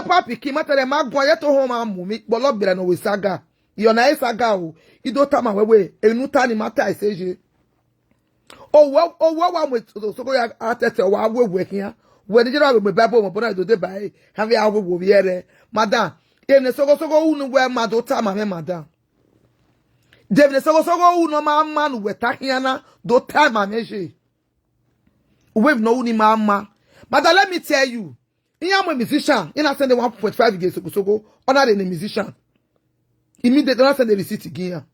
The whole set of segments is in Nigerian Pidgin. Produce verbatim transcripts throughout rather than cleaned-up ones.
Papa pikin, ma tell them, ma go, yet to home, ma mummy, but love, be no we saga. You're nice saga, oh. You don't tell my way, and you tell him, ma tell I say, je. Oh, well, oh, well, one with so, so go ya, I tell you, wa we work here. When the general with Bible, but I do they buy, have you, I will be here, madam. In the so, so go, who know where, ma, don't tell my madam. David, so, so go, who know my man, we talking, don't tell my measure. We no, who ni my man. Madam, let me tell you. He am a musician. He na send the one point five against Sogo Sogo. Honor the musician. Immediately, na send the receipt again.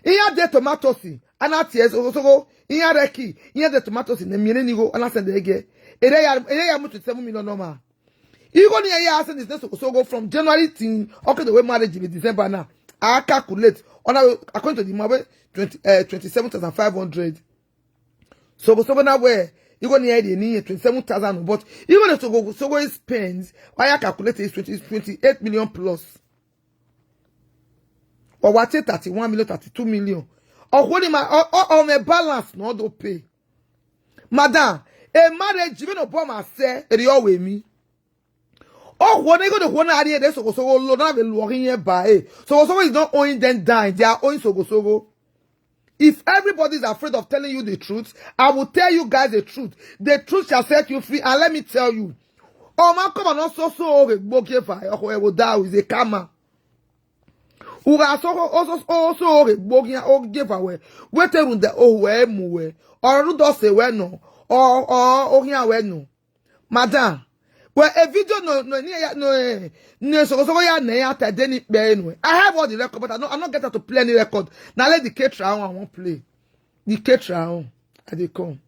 He had the tomatoes. And at yes, Sogo Sogo. He had a key. He had the tomatoes in the million go. And I send the again. Ere ya, ere ya mutu seven million normal. You go near ya send this next Sogo Sogo from January ten. Okay, the way marriage in December now. I calculate. On a, according to the map, twenty, uh, twenty-seven thousand five hundred. Sogo Sogo now where? You go near the near twenty-seven thousand, but you go to Sogo Sogo spends. Why I calculate is twenty, twenty-eight million plus. Or what, thirty-one million, thirty-two million. Or holding my, or, or, or my balance, no, don't pay. Madam, a marriage, you know, bomb, I say, it all with me. Oh, when they go to one area, they Sogo Sogo, lo, na be lo, in here by. Sogo Sogo is not owing them dime, they are owing Sogo Sogo. If everybody is afraid of telling you the truth, I will tell you guys the truth. The truth shall set you free. And let me tell you, oh, man, come on, also so, okay, book here for, oh, we will die with a karma. Uga so, also, also, okay, book here, oh, give away. Wait till the, oh, where, move, or do say, well, no, or, or, oh, here, well, no. Madam, well, a video no, no, no, no, eh, no, so, so, yeah, no, yeah, tell any, no, eh. I have all the record, but I don't, I don't get her to play any record. Now let the caterer on, I won't play. The caterer on, I dey come.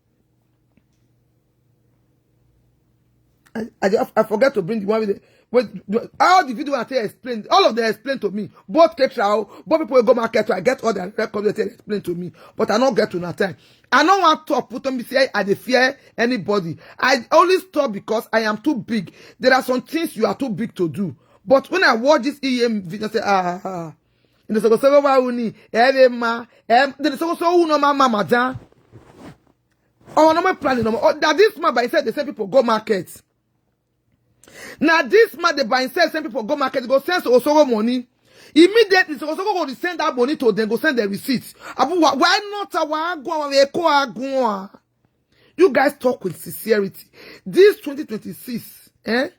I, I, dey- I forget to bring the one with the, with, the- all the video I tell explain, all of them explain to me. Both caterer, oh, both people wey go market, I get all the record they tell explain to me. But I don't get to that time. I don't want to put on me say I dey fear anybody. I only stop because I am too big. There are some things you are too big to do. But when I watch this E M video, I say, ah, ah, ah. In the Sogo Sogo wa uni, eh, ma, eh, the Sogo Sogo no ma, ma, madam. Oh, no, my planning, no, oh, that this man by himself, they send people go market. Now this man, they by himself, send people go market, go send Sogo Sogo money. Immediately, Sogo Sogo go send that money to them, go send the receipts. Abu, why, why not? Why go away, go, go, ah? You guys talk with sincerity. This twenty twenty-six, eh?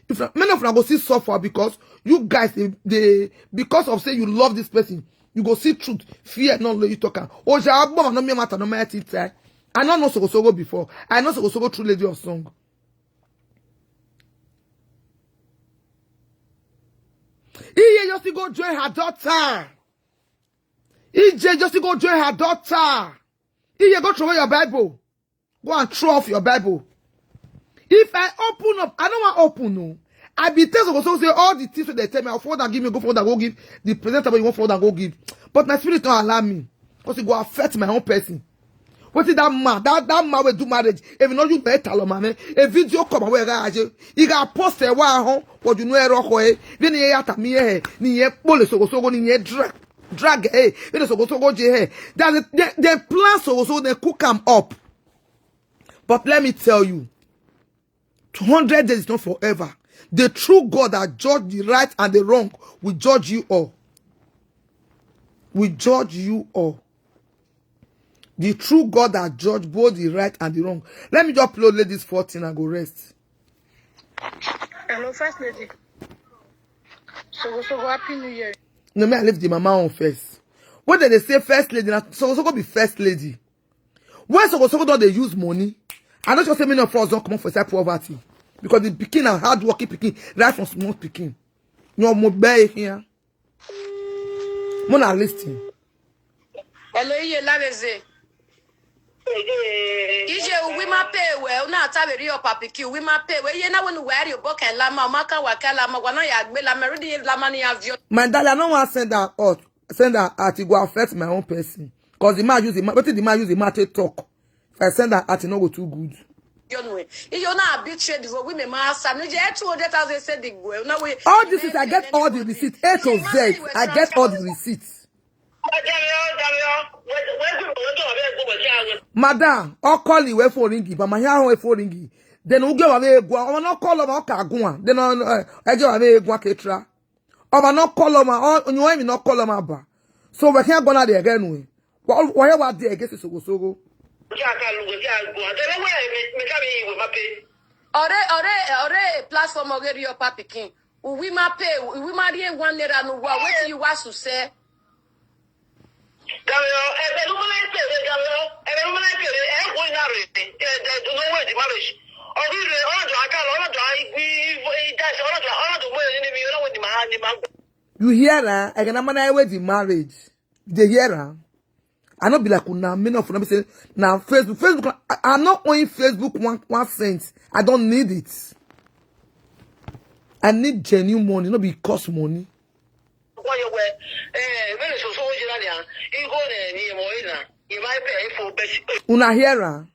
If na- many of them go see suffer because you guys, they, they, because of say you love this person, you go see truth. Fear not let you talk am. Oja Agbo, no me matter, no me tea time. I don't know Sogo Sogo before. I know Sogo Sogo true lady of song. Iye just go join her daughter. E J just go join her daughter. Iye go throw away your Bible. Go and throw off your Bible. If I open up, I don't want open, no. I be tell Sogo Sogo say all the things that they tell me, I'll forward and give me, go forward and go give the presenter, but you won't forward and go give. But my spirit don't allow me. Because it go affect my own person. What is that man? That, that man will do marriage. If you know you better, man, eh? A video come away, guys. You got post a while, huh? What you know, eh? Then you have to me, eh? Ni ye pole Sogo Sogo, ni ye drag, drag, eh? You know, Sogo Sogo, eh? That they, they plan Sogo Sogo, they cook am up. But let me tell you, two hundred days is not forever. The true God that judge the right and the wrong will judge you all. Will judge you all. The true God that judge both the right and the wrong. Let me just upload ladies fourteen and go rest. Hello, First Lady. So, so happy New Year. No, me, I leave the mama on first. What did they say, first lady? Now, so, so go be first lady. When Sogo Sogo don dey use money, I no sure say many of us don comot for inside poverty because the pikin na hard working pikin right from small pikin. Your mo be here. Mona listen. Hello, Iye Laveze. Ije, we ma pay well. Una ta very up a pikin. We ma pay well. Ye na when we are your book and lama, maka waka lama, wana ya gbe lama, ready lama ni avio. My darling, I no wan send am out. Send am out, e go affect my own person. Cause the man use the man, wetin the man use the man take talk. If I send am out, e no go too good. Yo no. Iyo na betray the women master. No je two hundred thousand say the well. Now we All this is, I get all the receipt, A to Z. I get all the receipts. Madam, ọkọ ni we phone ringi, but my hair we phone ringi. Then who give away egwa? Oma no call Oma ka gwa. Then no, eh, I give away egwa ketra. Oma no call Oma. Oh, you want me no call Oma ba. So we can't go na there again we. What what what there against Sogo Sogo? Kí a ká lu kí a gbọ́ àtẹ̀lé wẹ̀ mi mi ká mi ìwé má pé. Ore ore ore platform ore your papi king. Uwi ma pay, uwi ma rie one naira no wa. Wetin you want to say? Gàmíọ́ ẹ̀bẹ̀ ló mọ́lá ìpè rẹ̀ gàmíọ́ ẹ̀bẹ̀ ló mọ́lá ìpè rẹ̀ ẹ̀ wọ́n iná rẹ̀ ẹ̀ dẹ̀ dùn owó èdè marriage. Ọ̀rí rẹ̀ ọ̀rọ̀dọ̀ àkàlọ̀ ọ̀rọ̀dọ̀ ìgbì ìdáṣẹ́ ọ̀rọ̀dọ̀ ọ̀rọ̀dọ̀ mọ́ èyí níbi ọlọ́wọ́ ni màá ni màá gbà. You hear her? I can amana with the marriage. They hear her. I not be like una. Me not for say now Facebook. Facebook. I, I'm not owing Facebook one one cent. I don't need it. I need genuine money, not be cost money. Wọ́n yọ wẹ̀ ẹ̀ mẹ́rin ṣoṣo ó ṣe lálẹ́ à ń igbó rẹ̀ ní ìmọ̀ ìlà ìmọ̀ ẹ̀fẹ̀ ẹ̀fọ́ bẹ́ẹ̀ sí. Una hear her?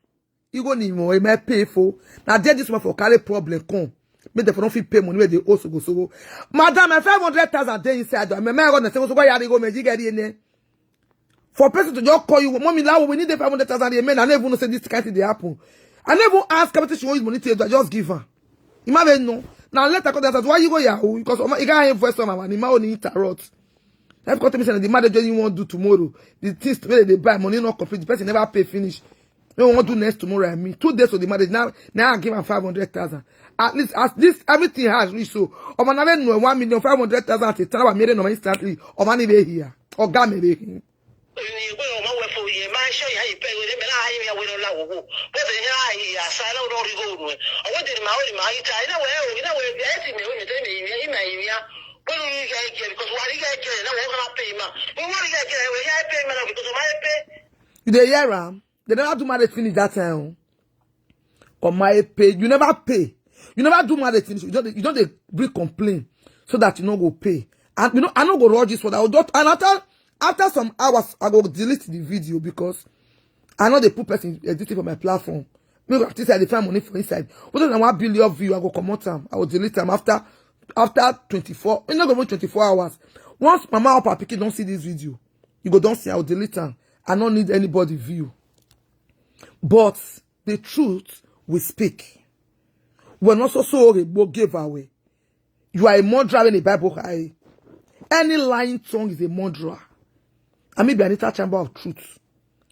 You go need more, it might pay for. Now there this one for carry problem come. Make the for don't fit pay money where they also go so. Madam, my five hundred thousand dey inside. I mean, my God, so go yari go me get in there. For person to just call you, mommy, now we need the five hundred thousand. Amen. I never know say this kind of thing dey happen. I never ask her what she want use money to do. I just give her. You might no. Now let her call that. Why you go yahoo? Because Oma, you got him voice on my money. My own interrupt. Every company say the marriage wey you wan do tomorrow, the things wey dey buy money no complete, the person never pay finish. No wan do next tomorrow. I mean, two days of the marriage now. Now I give am five hundred thousand. At least as this everything has reached so, ọmọ náà bẹ nù ẹ one million five hundred thousand àti tẹ́lẹ̀ wà mí rẹ̀ nù instantly. Ọmọ ní bẹ here. Ọ̀gá mi rẹ̀ hìn. Ìgbé ọmọ wẹ fún yẹn máa ń ṣe ìyá ìpẹ́ ìwé níbẹ̀ láàyè ìyàwó ẹ̀rọ láwòwò bó ṣe ní àyè àṣà ẹlẹ́wọ̀n náà rí góòlù ẹ̀ ọwọ́ tèmi máa ó lè máa yíta iná wẹ̀ ẹ̀rọ iná wẹ̀ ẹ̀ sì mẹ̀wé mi tẹ́lẹ̀ ìyá ìmọ̀ ìyá pẹ̀lú ìyá ẹ̀jẹ̀ because wà á rí ìyá ẹ̀jẹ̀ náà wọ́n máa pè é mà wọ́n wọ́n rí ìyá ẹ̀jẹ̀ ẹ̀wẹ̀ ìyá ẹ̀pẹ́ ìmọ̀ náà because ọmọ ẹ̀pẹ́. You dey hear am? They never do marriage finish that time. Or my pay, you never pay. You never do marriage finish. You don't you don't dey bring complain so that you no go pay. And you know I no go rush this one. I will just and after after some hours I go delete the video because I know they put person editing for my platform. Make I think say I dey find money for inside. What if na one billion view I go comot am? I will delete am after after twenty-four. You no go reach twenty-four hours. Once mama or papa pikin don see this video, you go don see I will delete am. I no need anybody view. But the truth will speak. When also so Orebo gave away. You are a murderer when the Bible high. Any lying tongue is a murderer. I may be an entire chamber of truth.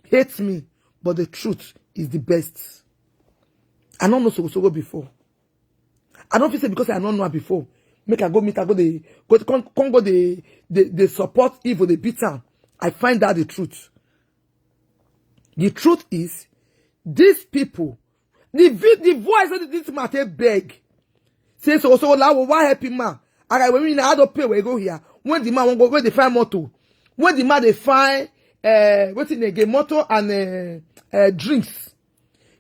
Hate me, but the truth is the best. I don't know Sogo Sogo before. I don't feel say because I don't know her before. Make I go meet her, go the go come, come go the the, the support evil, the beat am. I find out the truth. The truth is, these people, the vi- the voice of this man take beg. Say so so lawo why help him man? Alright, when we now don't pay we go here. When the man won't go where they find motor, when the man they find uh what in again motor and uh, uh, drinks.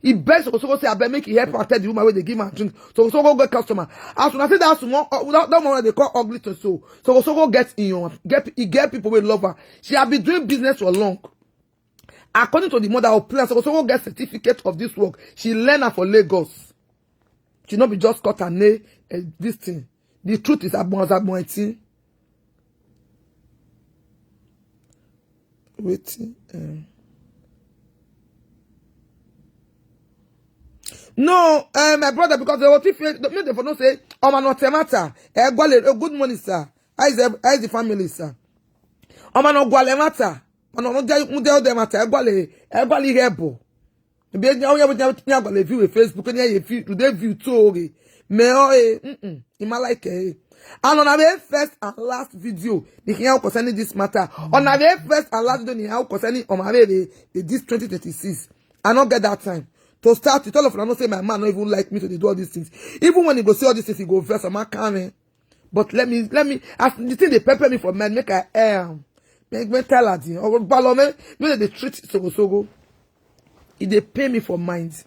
He begs so so say I bet make he help and tell the woman where they give him drink. So so go get customer. As soon as say that someone uh, that, that one they call ugly to so so so go get in your get he get people with love her. She have been doing business for long. According to the mother of players, also go get certificate of this work. She learn am for Lagos. She no be just cut her nail. Uh, this thing. The truth is agbon agbon thing. Waiting. Um. No, uh, my brother, because they will feel me. They for no say, "Oh man, not matter." Eh, Gwale, oh, good morning, sir. How is the, how is the family, sir? Oh man, not Gwale matter. Man, not there, there matter. Eh, Gwale, eh, Gwale here, bo. Be now you have to view a Facebook and you view today view story. Me oh eh, mm mm. In my like eh. And on our first and last video, the here concerning this matter. On our first and last video, the here concerning on my baby, the this twenty twenty-six. I not get that time to start it. All of them say my man not even like me to dey do all these things. Even when he go see all these things, he go verse. I'm not coming. But let me let me as the thing they pepper me for men make I am. Make me tell her thing. Or balome, you know they treat Sogo Sogo. If they pay me for minds.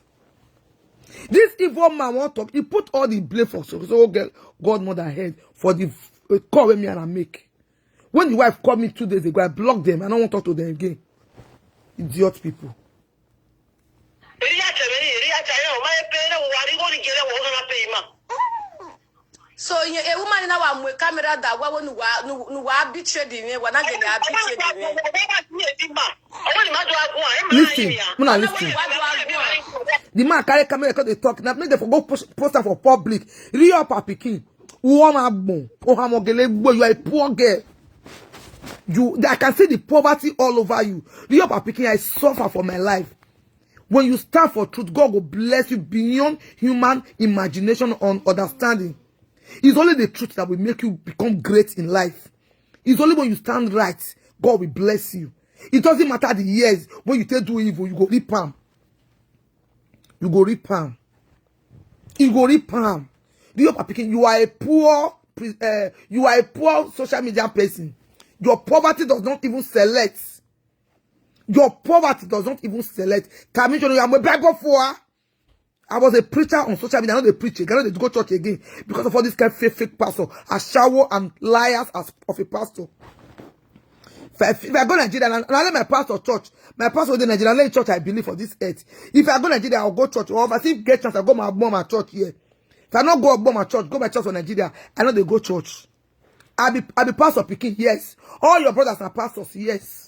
This evil man won't talk. He put all the blame for Sogo Sogo girl godmother head for the uh, call with me and I make. When the wife called me two days ago, I blocked them. I don't want to talk to them again. Idiot people. Eri ya tẹ̀mí ni eri ya tẹ̀mí ọmọ ẹ pé náà wà á rí wọ́n ní jẹ́rẹ́ wọ́n náà pé ìmọ̀. So a woman in our camera that wa wonu wa nu wa betray the name wa na gele a betray the name. Listen, muna listen. The man carry camera come dey talk. Now make dem for go post, post am for public. Real papa pikin. Woman gbon. Ohamogele gbo. You are a poor girl. You, I can see the poverty all over you. Real papa pikin, I suffer for my life. When you stand for truth, God will bless you beyond human imagination and understanding. It's only the truth that will make you become great in life. It's only when you stand right, God will bless you. It doesn't matter the years when you take do evil, you go reap am. You go reap am. You go reap am. Do you, papa pikin, you are a poor, uh, you are a poor social media person. Your poverty does not even select. Your poverty does not even select. Kami Jono, I'm a Bible for. I was a preacher on social media. I no dey preach again. I no dey go church again because of all this kind of fake, fake pastor, ashawo and liars as of a pastor. If I, if I go Nigeria and I let my pastor church, my pastor in Nigeria, let church I believe for this earth. If I go Nigeria, I'll go church. Or if I still get chance, I go my mom my church here. If I not go up my church, go my church for Nigeria, I know they go church. I be I be pastor pikin, yes. All your brothers are pastors, yes.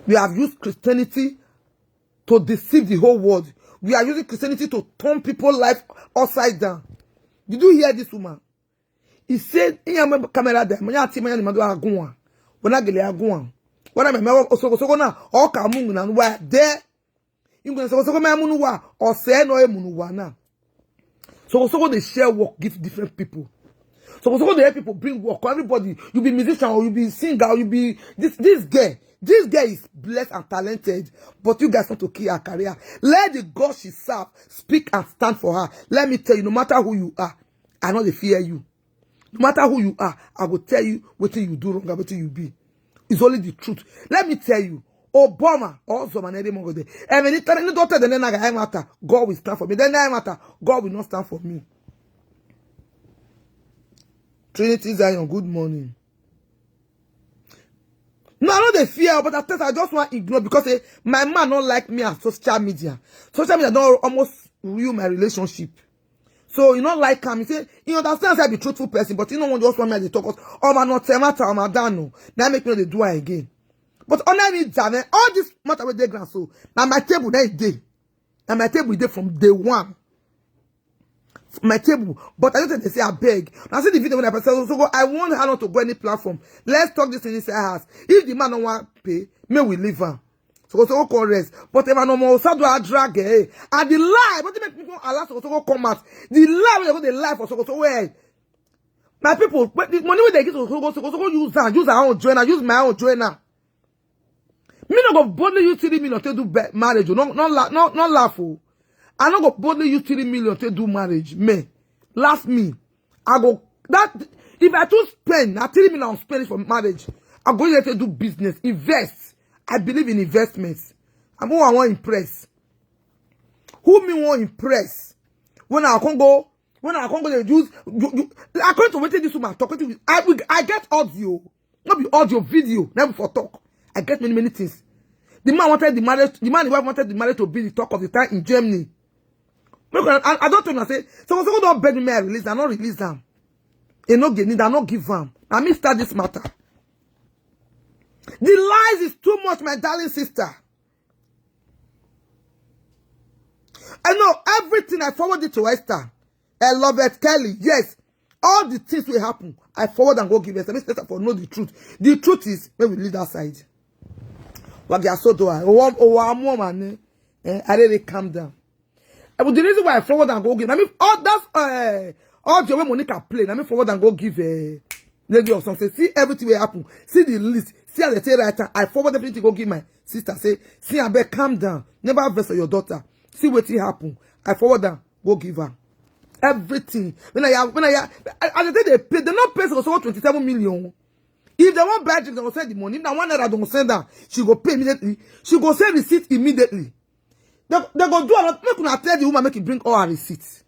We have used Christianity to deceive the whole world. We are using Christianity to turn people's life upside down. Did you hear this woman? He said, "Iya me camera there, manya ti manya ni madu agunwa. Wana gele agunwa. Wana me me osogo sogo na o ka mungu na wa there. Ingu na sogo sogo me munu wa, o se no e munu wa na." Sogo sogo dey share work, give different people. Sogo sogo dey help people bring work. Everybody, you be musician or you be singer or you be this this girl. This girl is blessed and talented, but you guys want to kill her career. Let the God she serve speak and stand for her. Let me tell you, no matter who you are, I know they fear you. No matter who you are, I will tell you what you do wrong and what you be. It's only the truth. Let me tell you, Obama or Zoma na ere mongo de. Eme ni tare ni dote de na ga matter. God will stand for me. Then na matter. God will not stand for me. Trinity Zion, good morning. No, I no dey fear, but at times I just want ignore because eh, my man not like me on social media. Social media don't almost ruin my relationship. So you not like him. He say he understands I be truthful person, but you know when just want me to talk. Oh man, not matter, oh man, done. Now make me the do it again. But on any time, eh, all this matter with the grand so now my table that day, and my table dey from day one. My table, but I don't think they say I beg. Now see the video when I person so go. I want her not to go any platform. Let's talk this thing inside house. If the man don't want pay, may we leave her. So go so go rest. But if I no more so do I drag eh. And the lie, but they make people allow so go come out. The lie when they go the lie for so go so where. My people, but the money when they get so go so go use that, use our own joiner, use my own joiner. Me no go boldly use three million to do be- marriage. Oh. No, no, la- no, no laugh. Oh. I no go boldly use three million to do marriage. Me, laugh me. I go that if I too spend, na three million spend it for marriage. I go there to do business, invest. I believe in investments. I'm who I want impress. Who me want impress? When I can go, when I can go, they use you, you, according to what this woman talk, wetin we- I, we- I get audio. Not be audio, video, never for talk. I get many, many things. The man wanted the marriage, the man and wife wanted the marriage to be the talk of the time in Germany. Look, I, I don't tell you, I say, so so don't beg me, I release, I not release them. You no get need, I not give them. I me start this matter. The lies is too much, my darling sister. I know everything. I forward it to Esther. I love it, Kelly. Yes, all the things will happen. I forward and go give Esther. Make Esther for know the truth. The truth is, when we leave that side. Wagi asodo a. Owa owa amu mane. Eh, I really calm down. Eh, but the reason why I forward and go give, I mean, all that's uh, all the way Monica play. I mean, forward and go give uh, lady of something. See everything will happen. See the list. See how they say right time. I forward everything. Go give my sister. Say, see, I beg, calm down. Never vex for your daughter. See what will happen. I forward them. Go give her everything. When I when I I, I think they pay. They not pay so twenty seven million. If they want buy drink, they will send the money. If na one naira, they will send her. She go pay immediately. She go send receipt immediately. They, they go do a lot. Make una tell the woman make it bring all her receipts.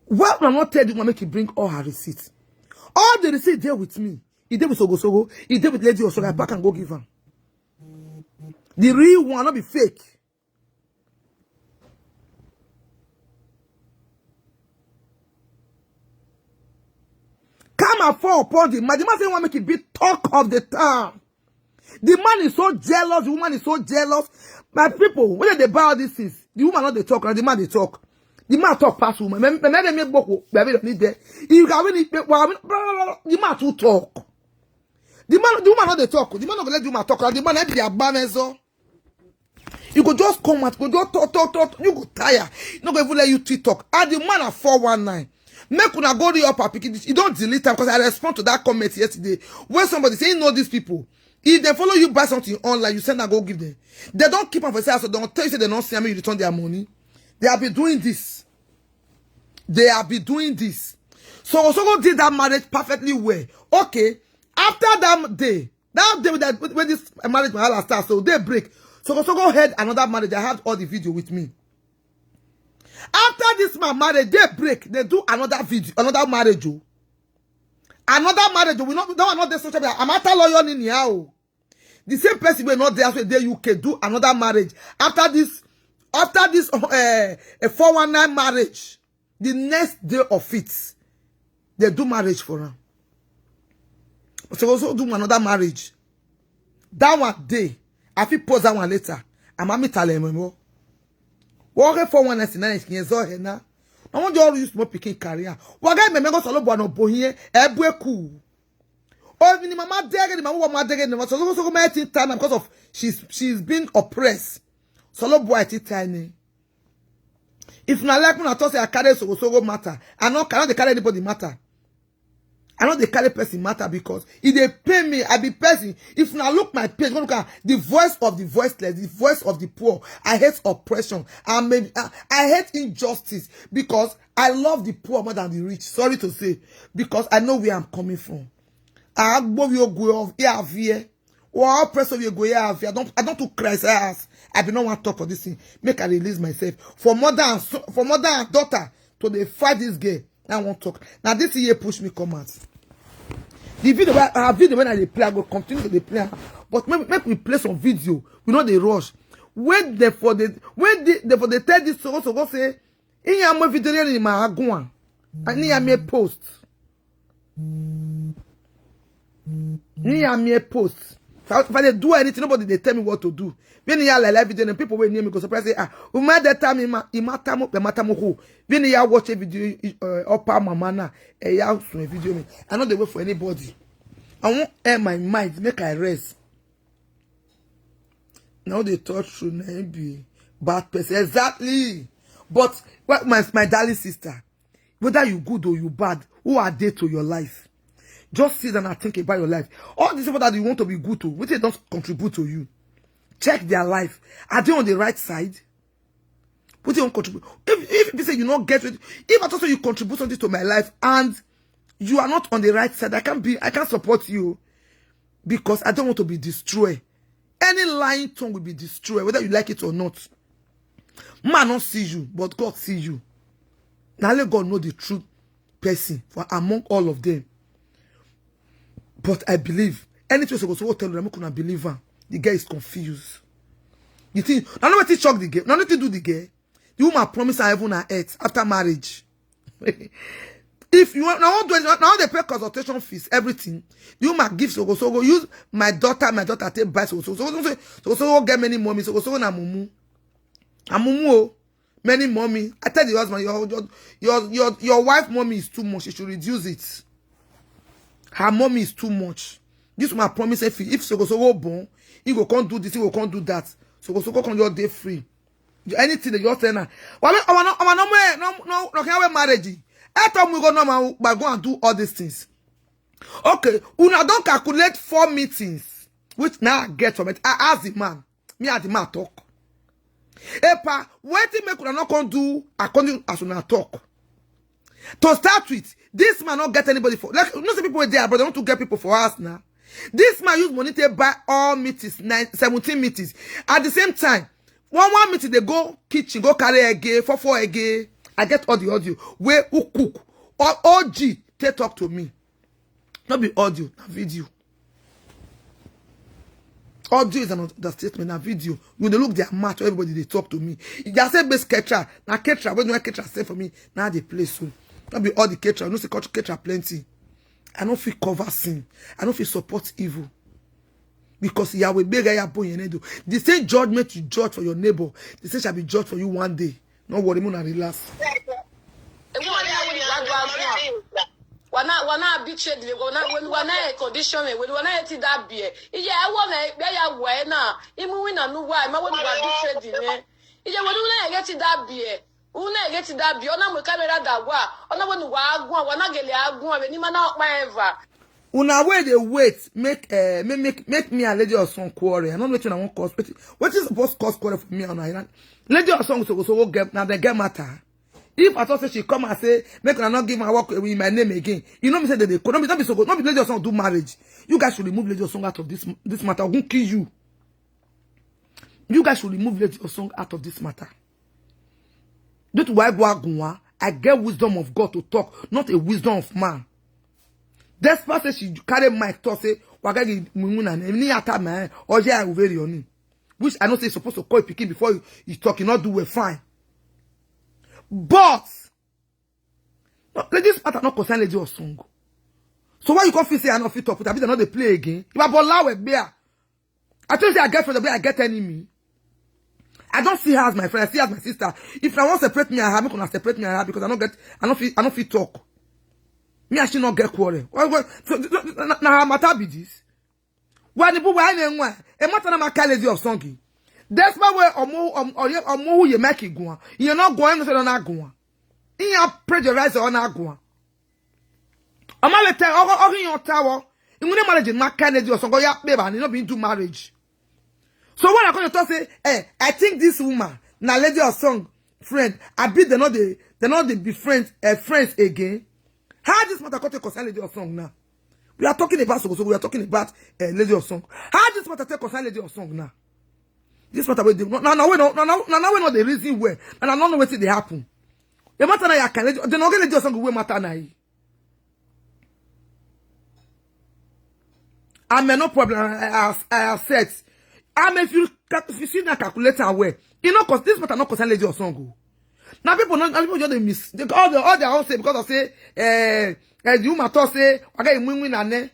Why una not tell the woman make it bring all her receipts? All the receipts there with me. He did with Sogo Sogo. He did with Lady Osoga. I pack and go give her. The real one, not be fake. Karma fall upon the man. The man say he wan make it be talk of the town. The man is so jealous. The woman is so jealous. My people, when they buy all these things, the woman not dey talk, and the man dey talk. The man talk pass woman. Me, me, me, me, me, boko, baby, don't need there. You can win it, but the man too talk. The man, the woman not dey talk. The man not gonna let the woman talk. And the man help the abba so. You go just come out, go just talk, talk, talk. You go tire. No go even let you tweet talk. And the man at four one nine. Make una go re-up her pikin. You don't delete them because I respond to that comment yesterday. When somebody say, you know these people. If they follow you buy something online, you send and go give them. They don't keep am for say, so don't tell you say they don't see me, you return their money. They have been doing this. They have been doing this. So Osogo did that marriage perfectly well. Okay. After that day, that day that when this marriage wahala start, so they break. So Osogo had another marriage. I had all the video with me. After this man marriage, they break. They do another video, another marriage. Oh. Another marriage. Oh. We not, that one not the social media. I'm after lawyer in here. Oh. The same person will not there, so they U K do another marriage. After this, after this, uh, a four one nine marriage, the next day of it, they do marriage for her. So also do another marriage. That one day, I fit post that one later. I'm a meet Alemo. What four one nine is here now. I want you all use more picking career. What guy me go solo bono bohie ebwe cool. Oh, ni mama dege, ni mama mama dege, ni mama so so so my thing time because of she's she's been oppressed. Solo boy ti tiny. If na like una talk say I carry so so matter, I no cannot dey carry anybody matter. I no dey carry person matter because e dey pain me. I be person. If una look my page, go look at the voice of the voiceless, the voice of the poor. I hate oppression. I mean, I, I hate injustice because I love the poor more than the rich. Sorry to say, because I know where I'm coming from. Agbo we go of here. Well, oppressor we go here. I don't, I don't to cry. I ask. I be no one talk for this thing. Make I release myself for mother and so, for mother and daughter to dey fight this girl. I won't talk. Now this year push me come out. The video, wey- our video when I dey play, I go continue to dey play. Am. But make, make we play some video. We know they rush. When they for the when they, they for the tell this so so go say, in your movie video in my aguan, and in your post. Me and me a post. If I, if I dey do anything, nobody they tell me what to do. When you are like live video, and people will near me go surprise say, ah, we might that time in my in my time the matter mo who. When you are watch a video, uh, up our mama na, a house a video me. I know they wait for anybody. I won't air my mind, make I rest. Now they touch through na be bad person exactly. But what my my darling sister, whether you good or you bad, who are they to your life? Just sit down and think about your life. All these people that you want to be good to, what they don't contribute to you, check their life. Are they on the right side? What they don't contribute? If if you say you not get it, if I also you contribute something to my life and you are not on the right side, I can't be, I can't support you because I don't want to be destroyed. Any lying tongue will be destroyed, whether you like it or not. Man not see you, but God see you. Now let God know the true person for among all of them. But I believe anything so go so tell them, make una believe her. The girl is confused. You think? I know what he shock the girl. I know what he do the girl. The woman promise her heaven and earth after marriage. If you want, now do now they pay consultation fees, everything. The woman gives so go so go use my daughter, my daughter take buy so so so so so so get many mommy so so so na mumu. Amumu, oh, many mommy. I tell the husband, your your your your your wife mommy is too much. You should reduce it. Her mommy is too much. This woman promise if if so go so go born, he go come do this, he go come do that. So go so go come your day free. Anything that you tell her. Well, I want no, I want no more, no, no, no, can we marriage? I thought we go normal, but go and do all these things. Okay, una don't calculate four meetings, which now I get from it. I ask the man, me and the man talk. Epa, what thing make una not come do according as una talk? To start with, this man not get anybody for like you know some people with their brother want to get people for us now. This man use money to buy all meetings, nine, seventeen meetings. At the same time, one one meeting they go kitchen, go carry a gay, for for a gay. I get all the audio. Where who cook? Or O G, they talk to me. Not be audio, na video. Audio is an understatement, na video. You dey look their match, everybody they talk to me. If they say best catcher, na catcher, when you catcher say for me, now they play so. Not be all the catcher, no say catcher plenty. I no fit cover sin. I no fit support evil. Because Yahweh bega ya boy yenedo. The same judgment you judge for your neighbor, the same shall be judged for you one day. No worry, muna relax. Wana wana biche di wana wana wana condition wana eti da bie. Iye awo na be ya we na imu wi na nu wa ma wana biche di ne. Iye wana wana eti da bie. Una eti da bie ona mu camera da wa. Ona wana wa agun wana gele agun we ni mana okpa eva. Una wey dey wait make uh, make make make me and Lady Osun quarrel. I no know wetin I wan cause. Wetin wetin suppose cause quarrel for me and una? Lady Osun so so go get na the get matter. If I talk say she come and say make una no give her work in my name again, you know me say they dey no be no be so no be Lady Osun do marriage. You guys should remove Lady Osun out of this this matter. I go kill you. You guys should remove Lady Osun out of this matter. Due to why go agunwa, I get wisdom of God to talk, not a wisdom of man. Despite say she carry mic talk say wagagi mumu na ni ata me oje I very oni, which I know say you supposed to call pikin before you, you talk, you not do well fine. But no, this matter not concern Lady Osun. So why you come feel say I not fit talk with her? I be not dey play again. If I ball out with beer, I tell you say I get friend, but I get enemy. I don't see her as my friend. I see her as my sister. If I want separate me and her, make una separate me and her because I don't get, I don't feel, I don't feel talk. Me and she not get quarrel. What, what, so, so, so, na, na her matter be this. Why the boy why they want? A matter na my Lady Osun. That's my way. Omo, omo, omo, who you make it go? You not going to say not going. You pressurize on not going. Ọma weta ọgọ ọgọ ihe ọtawo. Inwere marriage ma ka Lady Osun go ya kpe ba ni no be do marriage. So when I come to talk say, eh, I think this woman na Lady Osun friend. I be they not the they not the be friends uh, friends again. How this matter come to concern Lady Osun now? We are talking about so so we are talking about uh, Lady Osun. How this matter take concern Lady Osun now? This matter wey dey no no no wey no no no no wey no dey reason well and I no know wetin dey happen. The matter na ya can Lady Osun wey matter na yi. I mean, no problem. I, I, I accept. I mean, if you if you see that calculator well, you know, cause this matter not concern Lady Osun. Now people, not people just dey miss they, all the all their own say because I say, eh, eh, the woman talk say I get win win and then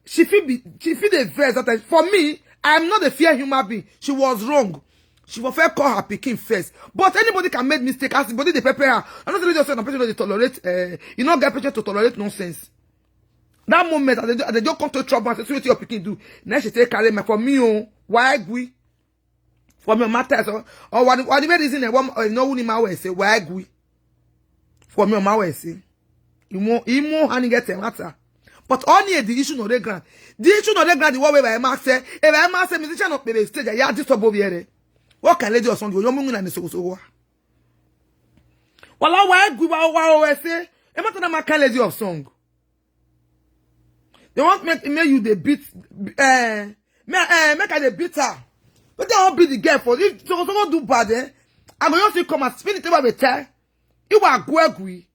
she feel be she feel the verse that time. For me, I'm not a fair human being. She was wrong. She will first call her pikin first. But anybody can make mistake. As the body they prepare her. I don't say just say person no dey tolerate. Uh, you not get patient to tolerate nonsense. That moment, they, they just come to trouble and say, "See what your pikin do." Now she take carry my for me oh, why gui? For me matter so. Or what what the reason they want uh, no one in my way say why gui? For me my way say. You more you more honey get a matter. But only the issue no dey ground. The issue no dey ground the one way by Mark say, if I Mark say musician no pay the stage, ya disturb over here. What can Lady Osun do? You mean na so so. Wala why gui wa wa wa say. E matter na my Lady Osun. They want make make you dey beat eh me eh make I dey beat her. But they won't beat the girl for if so so do bad eh. I go just come and spin it over the tie. You are gwegwi.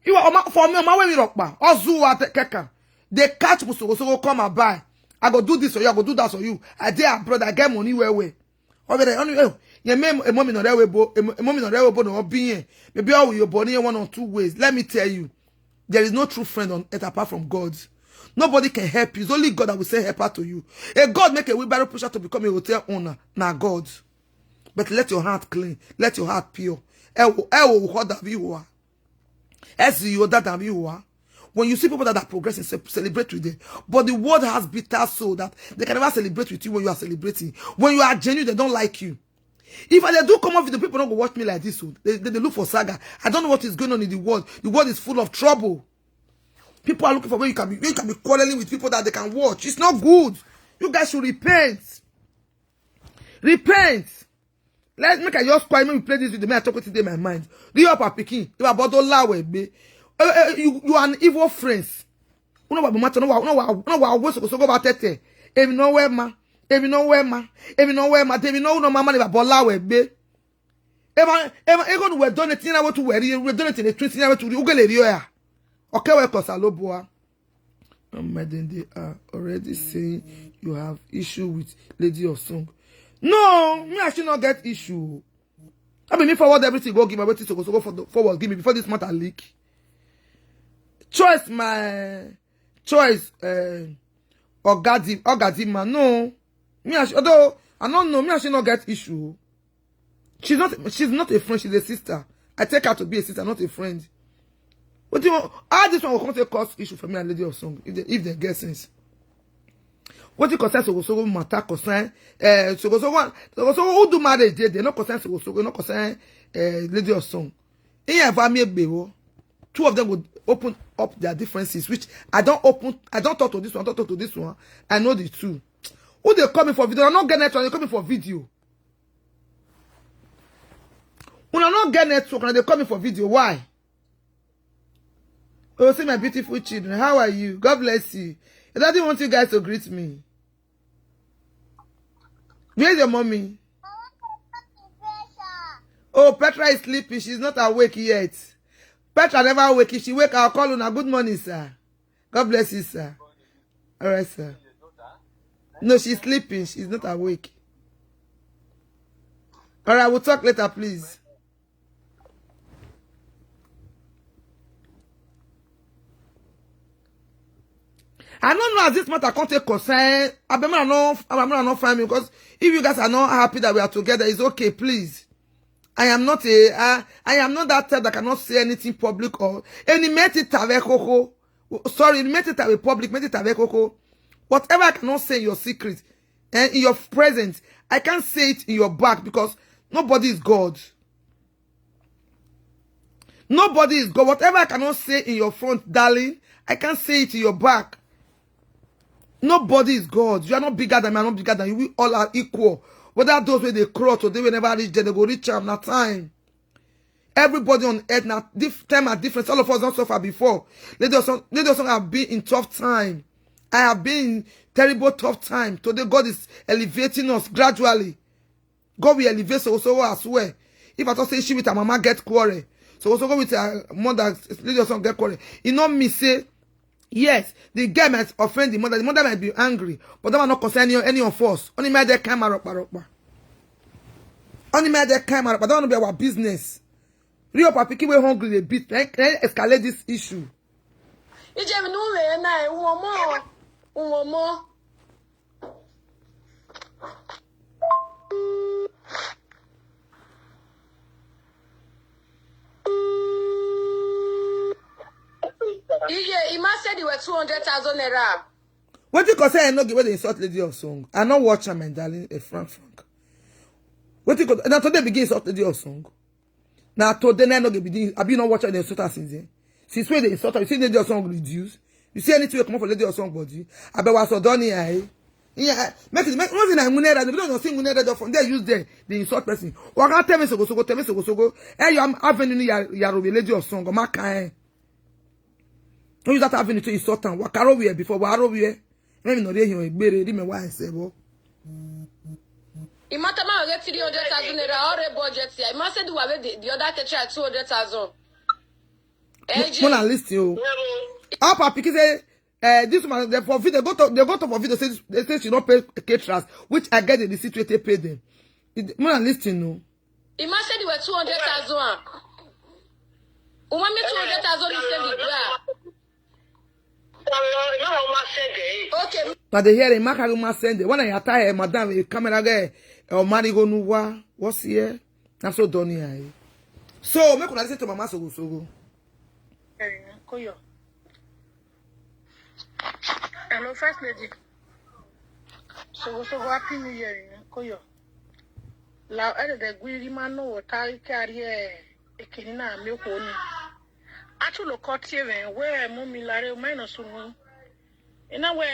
You are for me my way rock ba. Ozu wa keka. They catch musu so come and buy. I go do this for you. I go do that for you. I dey abroad. I get money well well. Over there, only eh, yeah, me a mommy no rewe bo, a mommy no rewe bo no being. Maybe all your body in one or two ways. Let me tell you, there is no true friend on earth apart from God. Nobody can help you. It's only God that will send helper to you. A God make a wheelbarrow pusher to become a hotel owner. Now God. But let your heart clean. Let your heart pure. Ewo, ewo, what have you are? As you that have you are. When you see people that are progressing, ce- celebrate with them. But the world has bitter so that they can never celebrate with you when you are celebrating. When you are genuine, they don't like you. If I dey do come off with the people not go watch me like this, so they, they, they look for saga. I don't know what is going on in the world. The world is full of trouble. People are looking for where you can be, where you can be quarreling with people that they can watch. It's not good. You guys should repent. Repent. Let's make I just quiet. Make we play this video. May I talk wetin dey my mind. Real up pikin. If I bother lie with me, uh, uh, you you are an evil friends. Una wa matter no wa no wa no wa we so so go ba tete. If no we ma, if no we ma, if no we ma, if no no mama if I bother lie with me. If I if I go to we donate na we to we we donate the twenty na we to ugele rio ya. Okay, we kosa lo boa. Mama, then they are already saying you have issue with Lady Osun. No, me I should not get issue. I mean, me forward everything go give my wetin so go so go for the forward give me before this matter leak. Choice my Choice, uh, Ogadi, Ogadima. No. Me and she, although I don't know, me and she not get issue. She's not, she's not a friend, she's a sister. I take her to be a sister, not a friend. What do you want? How this one will come to cause issue for me and Lady of Song if they, if they get sense? What you concern Sogo Sogo matter concern? Uh, Sogo Sogo, Sogo Sogo who do marriage, they, they not concern Sogo Sogo, not concern uh, Lady of Song. In ever me bewo, two of them would open up their differences, which I don't open, I don't talk to this one, I don't talk to this one. I know the two. Who they coming for video? I not get network, they coming for video. When I not get network, and they coming for video. Why? Oh, see my beautiful children. How are you? God bless you. Your daddy wants you guys to greet me. Where's your mommy? Oh, Petra is sleeping. She's not awake yet. Petra never awake. If she wake, I'll call her. Good morning, sir. God bless you, sir. All right, sir. No, she's sleeping. She's not awake. All right, we'll talk later, please. I don't know as this matter can't take concern. Abemara no, Abemara no find me because if you guys are not happy that we are together, it's okay, please. I am not a, I, I am not that type that cannot say anything public or any meti tave koko. Sorry, meti tave public, meti tave koko. Whatever I cannot say in your secret and in your presence, I can't say it in your back because nobody is God. Nobody is God. Whatever I cannot say in your front, darling, I can't say it in your back. Nobody is God. You are not bigger than me. I'm not bigger than you. We all are equal. Whether those where they crawl today, we never reach there, they go reach am na time. Everybody on earth now, dif- time are different. All of us don't suffer before. Lady Osun, Lady Osun have been in tough time. I have been in terrible tough time. Today, God is elevating us gradually. God will elevate so so as well. If I talk say she with her mama get quarrel, so so go with her mother, Lady Osun get quarrel. You know me say, yes, the girl might offend the mother. The mother might be angry, but that one not concern any, any of us. Only my dear camera, ropa, ropa. Only my dear camera, but that one be our business. Real papa, keep hungry, they beat, eh, eh, escalate this issue. Ije mi nu we na e, uwo mo, uwo mo. Iye, Ima said they were two hundred thousand naira. What you say? I no give where they insult Lady of Song. I no watch her, my darling, a frank frank. What you go? Now today begin insult Lady of Song. Now today I no give begin. I be not watch her, they insult her since then. Since when they insult her, you see Lady of Song reduce. You see anything come for Lady of Song body? I bet was so done here. Yeah, make it make one thing I munera. They don't say munera from there use there. They insult person. Or can't tell me so go so go tell me so go so go. Hey, you am avenue ya ya robe Lady of Song. Maka eh. Don't use that avenue to insult am. Wakaro we before waro we. Let me know they hear gbere. Let me why I say bo. Imata ma get three hundred thousand naira or a budget here. Ima said the way the, the other teacher two hundred thousand. Mona listen o. How papa pikin say eh, this woman they for video go to they go to for video say they say she don't pay caterers, which I get the receipt wey take pay them. Mona listen o. Ima said they were two hundred thousand. Uma me two hundred thousand is send the bra. Okay. But they hear him, Maka Uma send it. When I attire, madam, a camera guy, or money go no wa. What's here? I'm so done here. So make una listen to Mama Sogo Sogo. Eh, Koyo. Hello, First Lady. Sogo Sogo, Happy New Year, Koyo. La ede de gwiri mano wota ikari e ekini na mi ko ni. Atu lo ko tie we we mu mi lare o mai no sunu. Ina we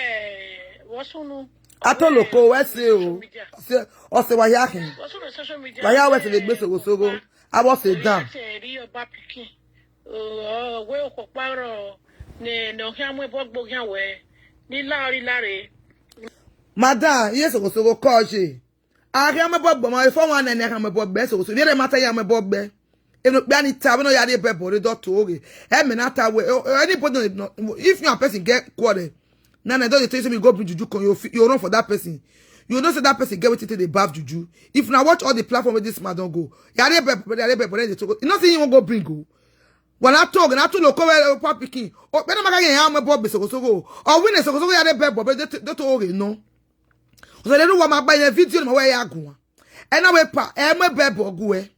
wo sunu. Ato lo ko we se o. Se o se wa ya hin. Wo sunu social media. Wa ya we se le gbe Sogo Sogo. A wo se dan. Se ri oba pikin. O we o ko paro ne no hia mu ebo gbo hia we. Ni la ori lare. Madam, iye Sogo Sogo ko je. Ahia me bogbo ma ifo wa na ne ahia me bogbo Sogo Sogo. Yere mata ya me bogbo. Eno pe ani ta we no ya de be bore do to oge. E me na ta we. Anybody no, if your person get quarrel, na na don dey tell you say me go bring juju come, you fi- you run for that person. You know say that person get wetin take dey baff juju. If na watch all the platform where this man don go, ya de be bore, ya de be bore dey talk. You know say you wan go bring go. Wana to, na to loko we pa pikin. O pe na maga ya mo bo be sogo sogo. O wi ne sogo sogo ya de be bo be de to oge no. O se le ru wa ma gba yen video ni mo we ya gun. E na we pa, e mo be bo gu e.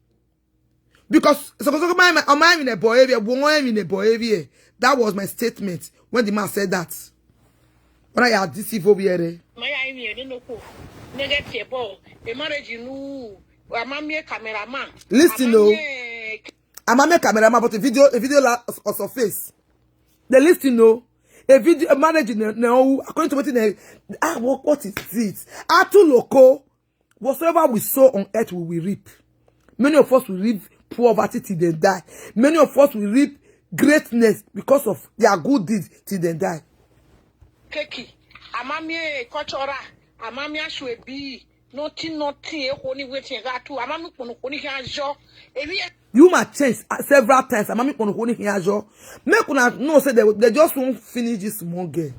Because sogo sogo my my my in a boy area, wo in a boy area. That was my statement when the man said that. When I had this evil here. My I mean, no ko. Nege tie bo. E marriage nu. Ama mi cameraman. Listen o. Ama mi cameraman, but a video, a video la also face. They listen o. A video, a marriage in no, according to what in a, ah, what, what is it? Atu loko. Whatsoever we sow on earth, we will reap. Many of us will reap poverty till they die. Many of us will reap greatness because of their good deeds till they die. Keki, amami e kochora, amami ashwe bi, nothing, nothing, e koni wetin ga tu, amami kpono koni kan jo. Ebi e You might change uh, several times. Amami kpono koni kan jo. Make una know say they, they just won't finish this small girl.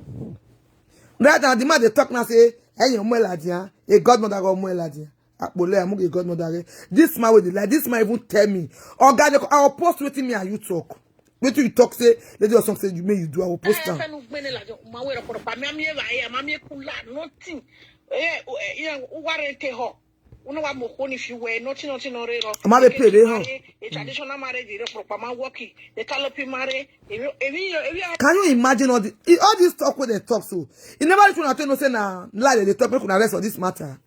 Right now, the man they talk now say, hey, your mother, a godmother go mother. Akpole, I'm a godmother. This man with the like, this man even tell me, oh God, I will post wetin me and you talk. Wetin you talk say, let your song say you may you do, I will post am. Nothing. Eh, eh, yeah, who warrant her? Una wa mo ko ni fi we, nothing, nothing, no re ro. Ama be pay re hon. A traditional marriage, re proper man working. The Kalopi marry. Ebi, ebi, ebi, Can you imagine all the all this talk wey they talk so? You never reach una to know say na lie they talk, make una rest for this matter.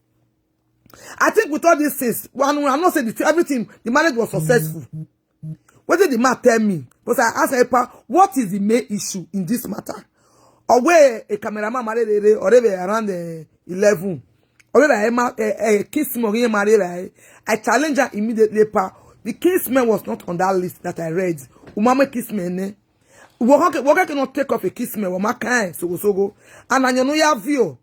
I think with all these things, one I know say the, everything, the marriage was successful. What did the man tell me? Because I asked her, what is the main issue in this matter? Or where a cameraman married a or even around the eleven. Or where a, a, a kiss me or married, I challenge her immediately. Pa. The kiss man was not on that list that I read. Umama kiss me ne. Waka cannot take off a kiss me. Wama kind so so go. And I know your view.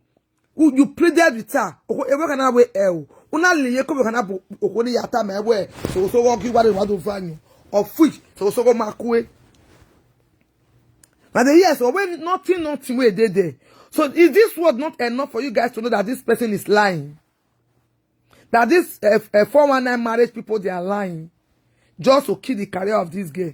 You pleaded with her. Oko ewe kana we el. Una liye ko kana bo oko ni yata me we. So so go ki wa de wa do fanyu. Of which so so go makwe. But the yes, or when nothing, nothing we did there. So is this word not enough for you guys to know that this person is lying? That this uh, uh, four one nine marriage people, they are lying just to kill the career of this girl.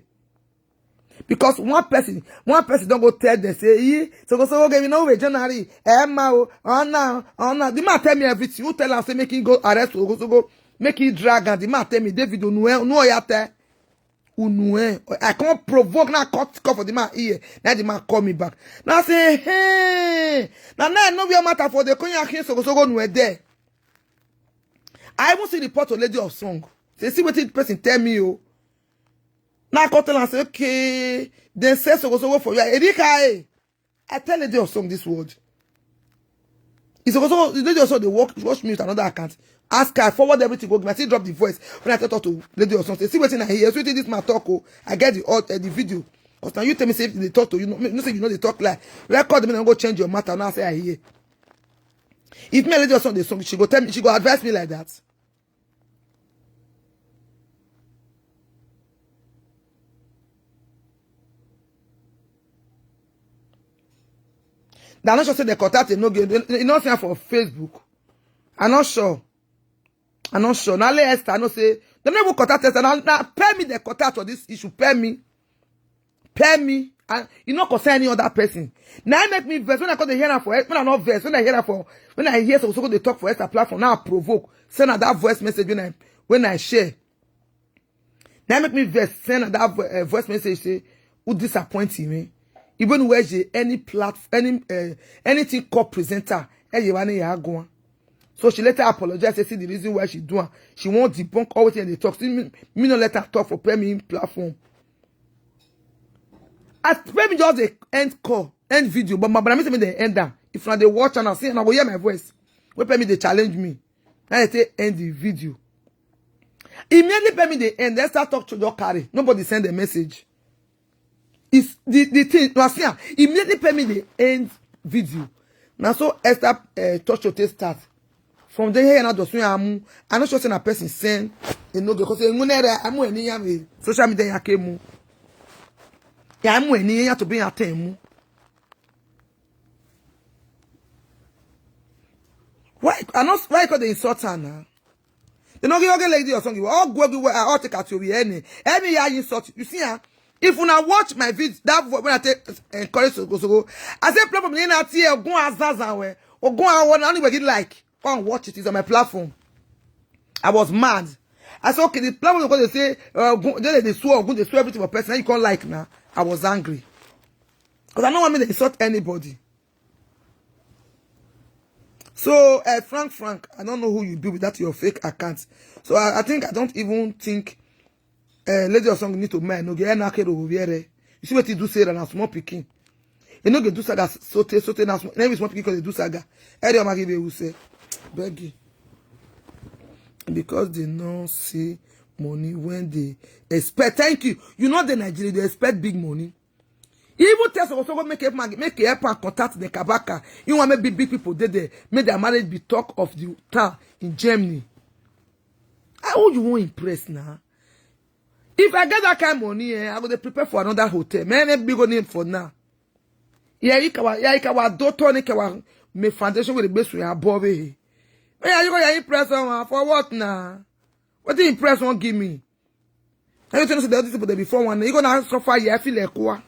Because one person, one person don't go tell them say, "Ee, so go so go give no way January, Emma, oh, oh no, oh no." The man tell me everything. You tell am say make him go arrest Sogo Sogo, make him drag am. The man tell me, David, unu eh, unu oya tell, unu eh. I can't provoke now. Cut call for the man here. Now the man call me back. Now say, hey, now now I know where matter for the Konya King Sogo Sogo nu eh there. I even see the report of Lady of Song. Say see wetin the person tell me o. Now I come tell am say okay. Then say Sogo Sogo for you. Erika, eh. I tell Lady of Song this word. It's also the Lady of Song they work watch me with another account. Ask her, forward everything, go give me. I still drop the voice when I talk to Lady of Song. Say, see wetin I hear. See wetin this man talk. Oh, I get the uh, the video. Cause now you tell me say they talk to you. No, no say you know they talk like record me and go change your matter. Now say I hear. If me and Lady of Song they song, she go tell me, she go advise me like that. They're not sure say they contact him no get. You know, say for Facebook. I'm not sure. I'm not sure. Now let Esther. I know say they never contact Esther. Now, now pay me the contact for this issue. Pay me. Pay me. And you not concern any other person. Now I make me verse when I call the hearer for when I not verse when I hear her for when I hear so so they talk for Esther platform. Now I provoke. Send her that voice message when I when I share. Now make me verse send her that vo- uh, voice message say who disappoint me. Even where she any platform any uh, anything called presenter. Eh, you want to go on. So she later apologized and see the reason why she do it. She won't debunk all wetin they talk. See me, me no let her talk for pay me platform. As pay me just the end call, end video, but my brother say me the end down. If I dey watch and I see and I go hear my voice, when pay me they challenge me. Now they say end the video. Immediately pay me the end, let's start talk to your carry. Nobody send a message. It's the, the thing, you see, immediately pay me the end video. Now so Esther uh, touch your taste start. From there here now just amu. I not sure say na person send. You know because you know that I'm when you social media ya kemu. Ya I'm when you to be at mu. Why I not why could they insult her now? They no give okay lady or something. All go give all take at your any. Any ya insult. You see her? If una watch my video, that vo- when I take encourage Sogo Sogo, I say platform na ti Ogun Azaza we, Ogun Awo na anybody like, come watch it. It's on my platform. I was mad. I said, okay, the platform because they say uh, Ogun, they, they swear Ogun, they swear everything for person. Now you can't like now. I was angry because I don't want me to insult anybody. So uh, Frank Frank, I don't know who you be with that your fake account. So I, I think I don't even think uh, Lady Osong need to mind. No, get na kero over here. You see what he do say that na small pikin. You know get do saga sote sote na small. Name is small pikin because they do saga. Eri Omagi be who say beg you. Because they no see money when they expect. Thank you. You know the Nigeria, they expect big money. He even tell Sogo Sogo make help man, make help and contact the Kabaka. You want make big, big people dey there, make their marriage be talk of the town in Germany. How you want impress now? If I get that kind of money, eh, I go to prepare for another hotel. Man, a big name for now. Yeah, you can, yeah, you can do Tony can me foundation with the best we are above it. Yeah, you go impress someone for what now? What the impress won't give me? I don't know the other people there before one. You gonna suffer here, I feel like what?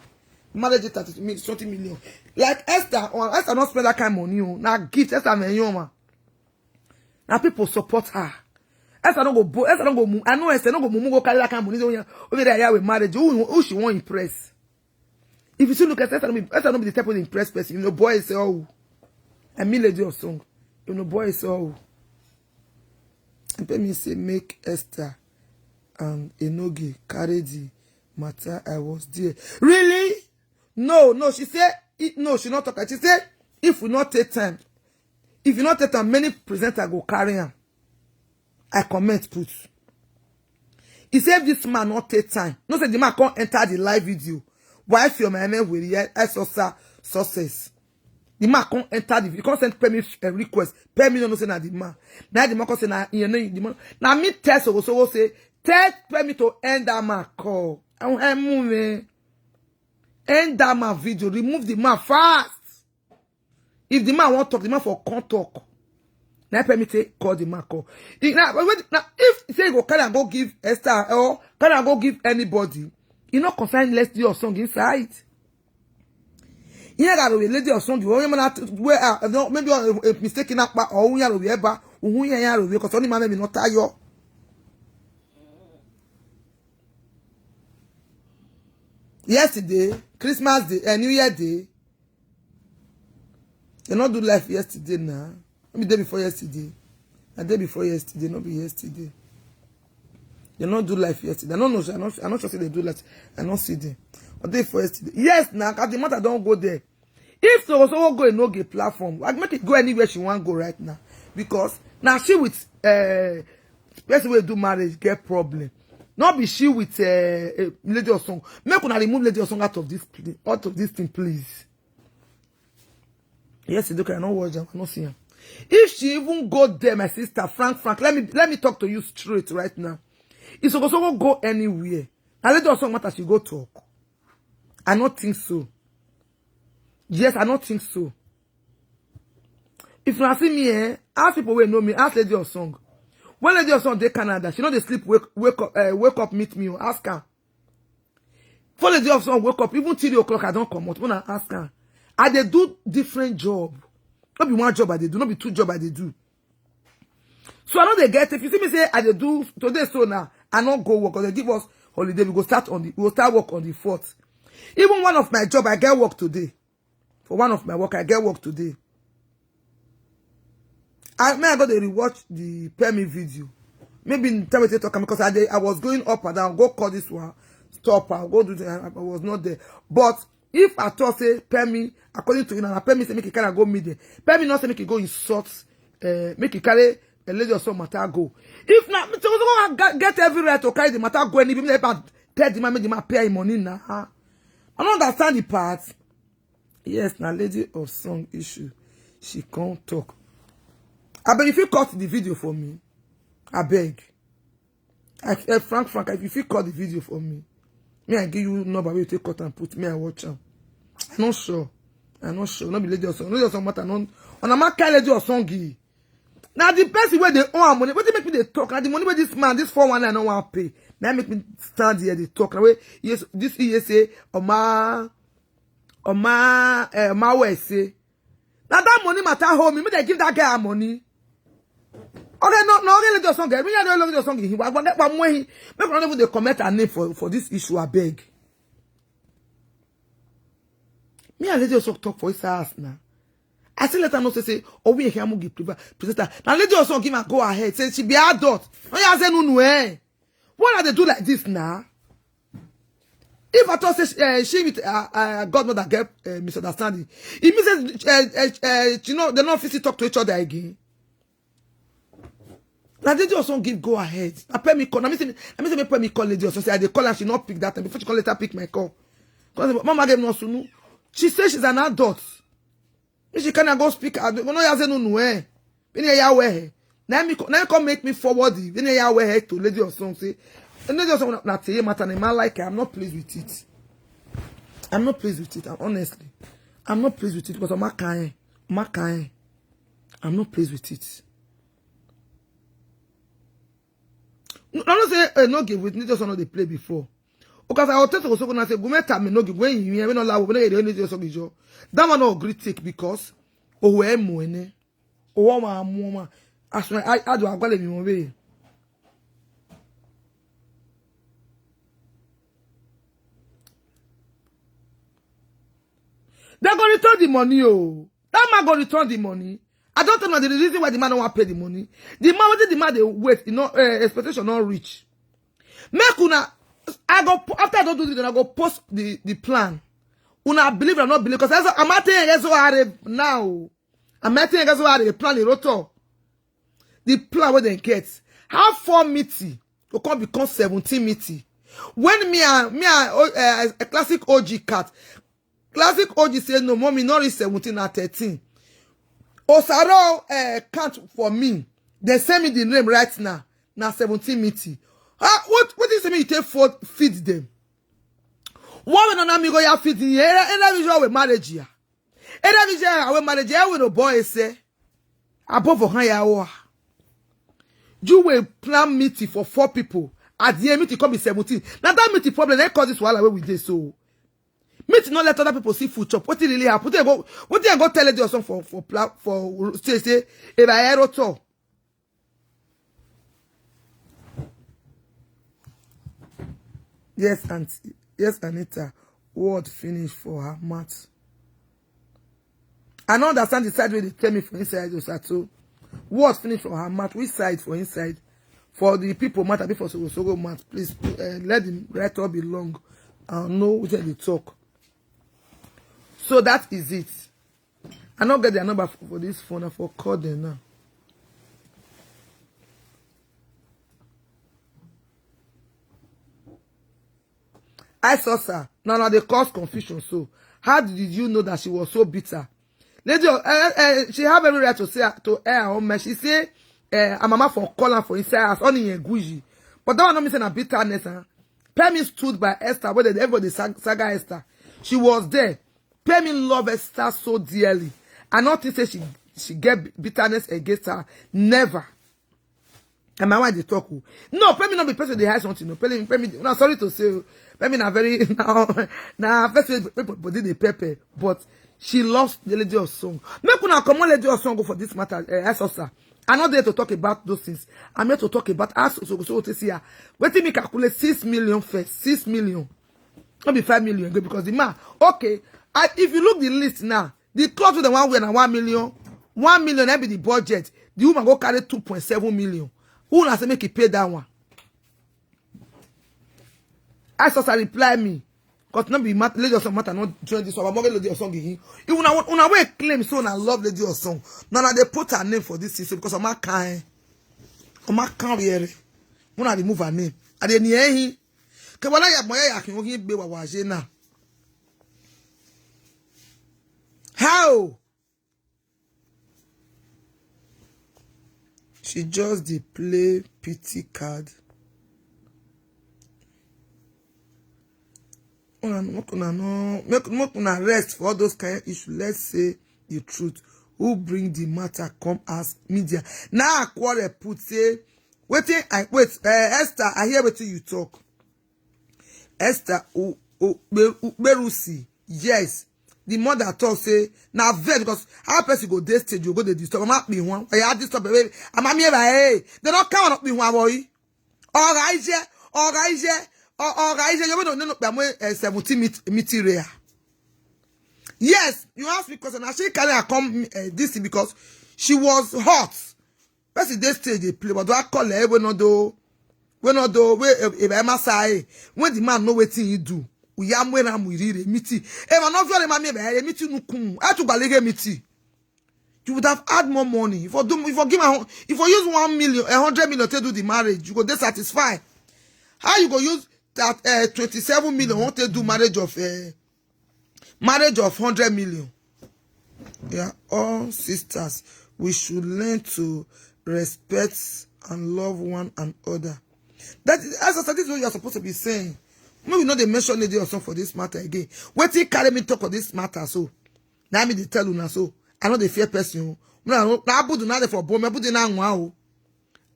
Marriage is thirty mil, twenty million. Like Esther, or Esther not spend that kind of money. Oh. Now gift Esther me young man. Now people support her. Esther don't go bo Esther don't go move. I know Esther don't go move go carry that kind of money. Over there, yeah, with marriage. Who, who she want impress? If you see look at Esther, Esther don't be the type of impress person. You know, boy is oh. I mean lady of song. You know, boy is oh. And me say make Esther and Enoge carry the matter. I was there. Really? No, no. She said it, no. She not talk. She said if we not take time, if you not take time, many presenter go carry am. I comment put. He said this man not take time. No say the man can't enter the live video. Why if your man will yet I saw success. The man can't enter the video. He can't send permit a request. Permit no say na the man. Now the man can say na you know the man. Now me test so so say tell permit to end that man call. I want move. End that man video. Remove the man fast. If the man won't talk, the man for can't talk. Now permit take call the man call. If, now, when- now if say you go carry and go give Esther or carry and go give anybody, you not concern let's do your song inside. You know that lady or song you want man where uh, no, maybe a, a mistake in that or who you are because only man maybe not tell you. Yesterday, Christmas Day, and New Year Day, they not do life yesterday now. Maybe day before yesterday. A day before yesterday, not be yesterday. They not do life yesterday. I don't know. I not. I not sure say they do life. I not see them. A day before yesterday. Yes, now as the matter don't go there. If so, so go in no get platform. I make it go anywhere she want go right now because now she with uh, person will do marriage get problem. Not be she with uh, uh, lady or song. Make una remove lady or song out of this pla- out of this thing, please. Yes, it's okay. I don't watch them. I don't see him. If she even go there, my sister, Frank, Frank, let me let me talk to you straight right now. It's supposed to go anywhere. Now let us talk matter she go talk. I don't think so. Yes, I don't think so. If you see me, eh, ask people who know me, ask Lady of Song. When Lady of Song dey Canada, she no dey sleep, wake wake up, uh, wake up meet me, oh, ask her. Before Lady of Song wake up, even three o'clock, I don't come out. When I ask her, I dey do different job. Not be one job I dey do, not be two job I dey do. So I know they get if you see me say I dey do today so now, I not go work or they give us holiday. We go start on the we go start work on the fourth. Even one of my job, I get work today. For one of my work, I get work today. I may I go to rewatch the Pemi video. Maybe in time we take talk am because I dey, I was going up and down, go call this one, stop, I'll go do the, I, I was not there. But if I thought say Pemi, according to you now, Pemi say make it kind of go meet there. Pemi not say make it go insult, uh, make it carry a lady or some matter go. If not, me too, I get every right to carry the matter go and even if I tell the man, make the man pay him money now. I don't understand the part. Yes, now Lady of Song issue. She can't talk. I beg if you cut the video for me. I beg. I, eh, Frank, Frank, if you cut the video for me, me I give you number wey you take cut and put me I watch am. I'm not sure. I'm not sure. Not be Lady of Song. Lady of Song matter. No, on a man carry Lady of Song. Now the person where they owe am money, what they make me they talk? Now the money where this man, this four one nine, no one pay. Now make me stand here they talk. Now where, yes, this E S A, Oma, Oma, uh, Oma West say. Now that money matter hold me, me they give that guy her money. Okay, no, no, okay, let your song get. Me I don't let your song. He wa wa wa. Make one of the comment and name for for this issue. I beg. Me and Lady Osong talk for his house now. I still let her know say say, oh, we here mugi presenter. Now Lady Osong give her go ahead. Say she be adult. No, you say no no eh. What are they do like this now? If I thought say uh, she with uh, uh, godmother get uh, misunderstanding, it means that uh, uh, uh, you know they don't fit talk to each other again. Now Lady Osong give go ahead. I pay me call. I mean say, I mean say me pay me call Lady Osong. Say I dey call her, she not pick that time. Before she call later pick my call. Because Mama gave no sunu. She say she's an adult. If she cannot go speak, I don't know. I say no no eh. Bini ya we. Now me co- now come make me forward the. Bini ya we to Lady Osong say. And Lady Osong na tell matter. And man like I'm not pleased with it. I'm not pleased with it. I'm honestly, I'm not pleased with it because I'm not kind. I'm not kind. I'm not pleased with it. No, no, no say uh, no give with Lady Osong no dey play before. Because I will tell to Osoko na say gume time no give when you hear no lawo when you dey Lady Osong ijo. That one no gree take because owe mo ene. Owo ma mo ma. As when I I do agwale mi mo be. They go return the money oh. That man go return the money. I don't know the reason why the man don't want pay the money. The man wetin the man dey wait, you know, uh, expectation not reach. Make una, I go po- after I don't do this, I go post the the plan. Una believe or not believe because I'm not saying S O R now. I'm not saying S O R plan the rotor. The plan where they get how four meeting go come become seventeen meeting. When me and me and uh, a classic O G cat, classic O G say no, mommy, not reach seventeen na thirteen. Osaro uh, count for me. They send me the name right now. Now seventeen meeting. Ah, what what is me you take for feed them? What when on amigo ya feed in here? And that is your marriage here. And that is your marriage here with a boy say. Above for higher hour. You will plan meeting for four people. At the end, meeting come be seventeen. Now that meeting problem, they cause this while away with this. So meeting not let other people see food chop. What did really happen? What did I go, what did I go tell Lady Osong for for pla- for say say if I air at all? Yes, auntie. Yes, Anita. Word finish for her mouth. I don't understand the side where they tell me for inside those at all. Word finish for her mouth. Which side for inside? For the people matter before so so go mouth. Please uh, let the right all be long. I know what they talk. So that is it. I not get their number for, for this phone. I for call them now. I saw sir. Now now they cause confusion. So how did you know that she was so bitter? Lady, uh, uh, she have every right to say to air her own mess. She say, uh, her mama for call her for inside house only in Guji. But that one not mean say na bitterness. Huh? Pemi stood by Esther. Where everybody sag- saga Esther. She was there. Pemi love Esther so dearly. I not think say she she get bitterness against her. Never. And my wife dey talk. Oh. No, Pemi not be person they hide something. No, Pemi, Pemi. No, sorry to say, oh, Pemi na very now now first way people body the pepper, but she lost the Lady Osong. Make una come on Lady Osong go for this matter. Uh, I saw sir. I'm not there to talk about those things. I'm here to talk about us. So so to see her. Wait till me calculate six million first. Six million. Not be five million again because the man. Okay, I, if you look the list now, the cloth with the one wear na one million, one million. That be the budget. The woman go carry two point seven million. Who na say make he pay that one? I saw reply me. Cause not be mat- Lady Osong matter not join this one. I'm not Lady Osong again. If una una way claim so and I love Lady Osong. Now now they put her name for this thing so because I'm not kind. I'm not kind here. When I remove her name, I didn't hear him. Ke wala ya mo ya ya kin ogi gbe wa wa je na. How? She just dey play pity card. Una make una no make make una rest for all those kind issue. Let's say the truth. who bring the matter come as media. Now I quarrel put say, waiting, I wait, uh, Esther, I hear wetin you talk. Esther U- U- Ukpe- Ukperusi, yes. The mother talk say, na vet, because how person go dey stage, you go dey disturb. I'm happy one. I had disturb, baby. I'm here, hey. They don't count up me one boy. Ọ̀rọ̀ iṣẹ́, ọ̀rọ̀ iṣẹ́, ọ̀rọ̀ iṣẹ́. You don't know, I'm seventeen meet meet rare. Yes, you ask me question. I should carry her come uh, this thing because she was hot. Person dey stage dey play, but do I call her? We no do, we no do. We if I must say, when the man know wetin he do, we am when I'm with it meeting. If I not very man me, I meet you nukum. I to balege meeting. You would have had more money. If I do, if I give my, if I use one million, a hundred million to do the marriage, you go dey satisfied. How you go use that uh, twenty-seven million want to do marriage of uh, marriage of hundred million? Yeah, all sisters, we should learn to respect and love one another. That is, as I said, this is what you are supposed to be saying. No, we know they mention lady or song for this matter again. Wait till carry me talk of this matter. So now me they tell you now. So I know they fear person. Now I put another for bomb. I put in now.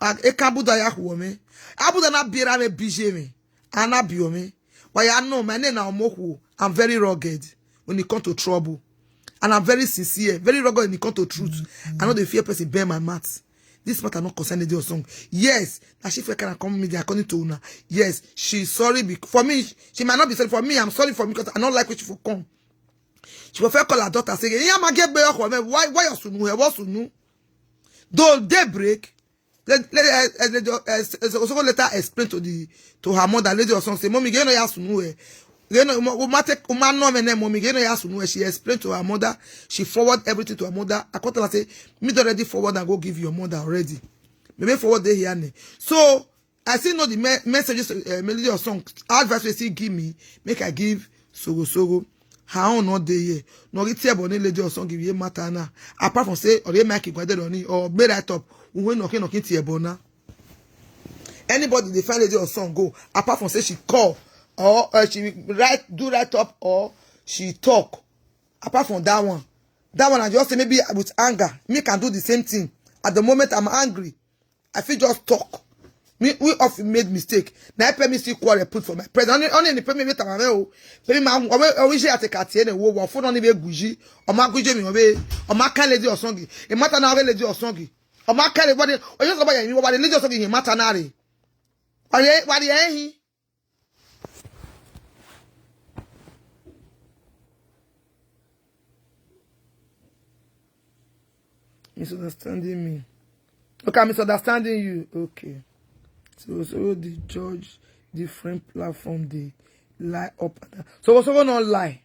Eka buda ya huome. Abuda na bira me bije me. Ana biome. Why I know my name now Moku. I'm very rugged when it comes to trouble. And I'm very sincere, very rugged when it comes to truth. I know the fear person bear my mouth. This matter not concern the song. Yes, that she feel can come media according to una. Yes, she's sorry bec- for me. She might not be sorry for me. I'm sorry for me because I don't like what she for come. She will first call her daughter say, "Yeah, ma get back for me. Why, why you sunu? What sunu?" Though daybreak, let, let, uh, uh, let, uh, uh, so, so later explain to the to her mother, lady or something. Say, "Mommy, you know ya sunu eh. You know, uma take uma no me ne mommy, you know ya sunu eh." She explained to her mother. She forward everything to her mother. I called her and say, "Me already forward and go give your mother already. Maybe forward they here ne." So I still know the me- messages, uh, melody or song, advice we still give me, make I give Sogo Sogo. Her own not dey here. No get tear bonnet lady or song give you matter now. Apart from say, or they make it go there on it, or be right up. When no can no can tear bonnet. Anybody they find lady or song go, apart from say she call, or uh, she write, do write up, or she talk. Apart from that one, that one I just say maybe with anger, me can do the same thing. At the moment I'm angry, I feel just talk. Me, we often made mistake. Now I pay me see quarrel put for my present. Only, only the pay me with my oh, pay me my oh, we share take at the end. Wo wo phone only be guji. O ma guji mi obe. O ma kan lady or songi. E matter na lady or songi. O ma kan lady body. O just about you about the lady or songi. E matter na re. What the what the eh? Misunderstanding me. Okay, I'm misunderstanding you. Okay. So, so the judge, different platform, they lie up and down. So, so no lie.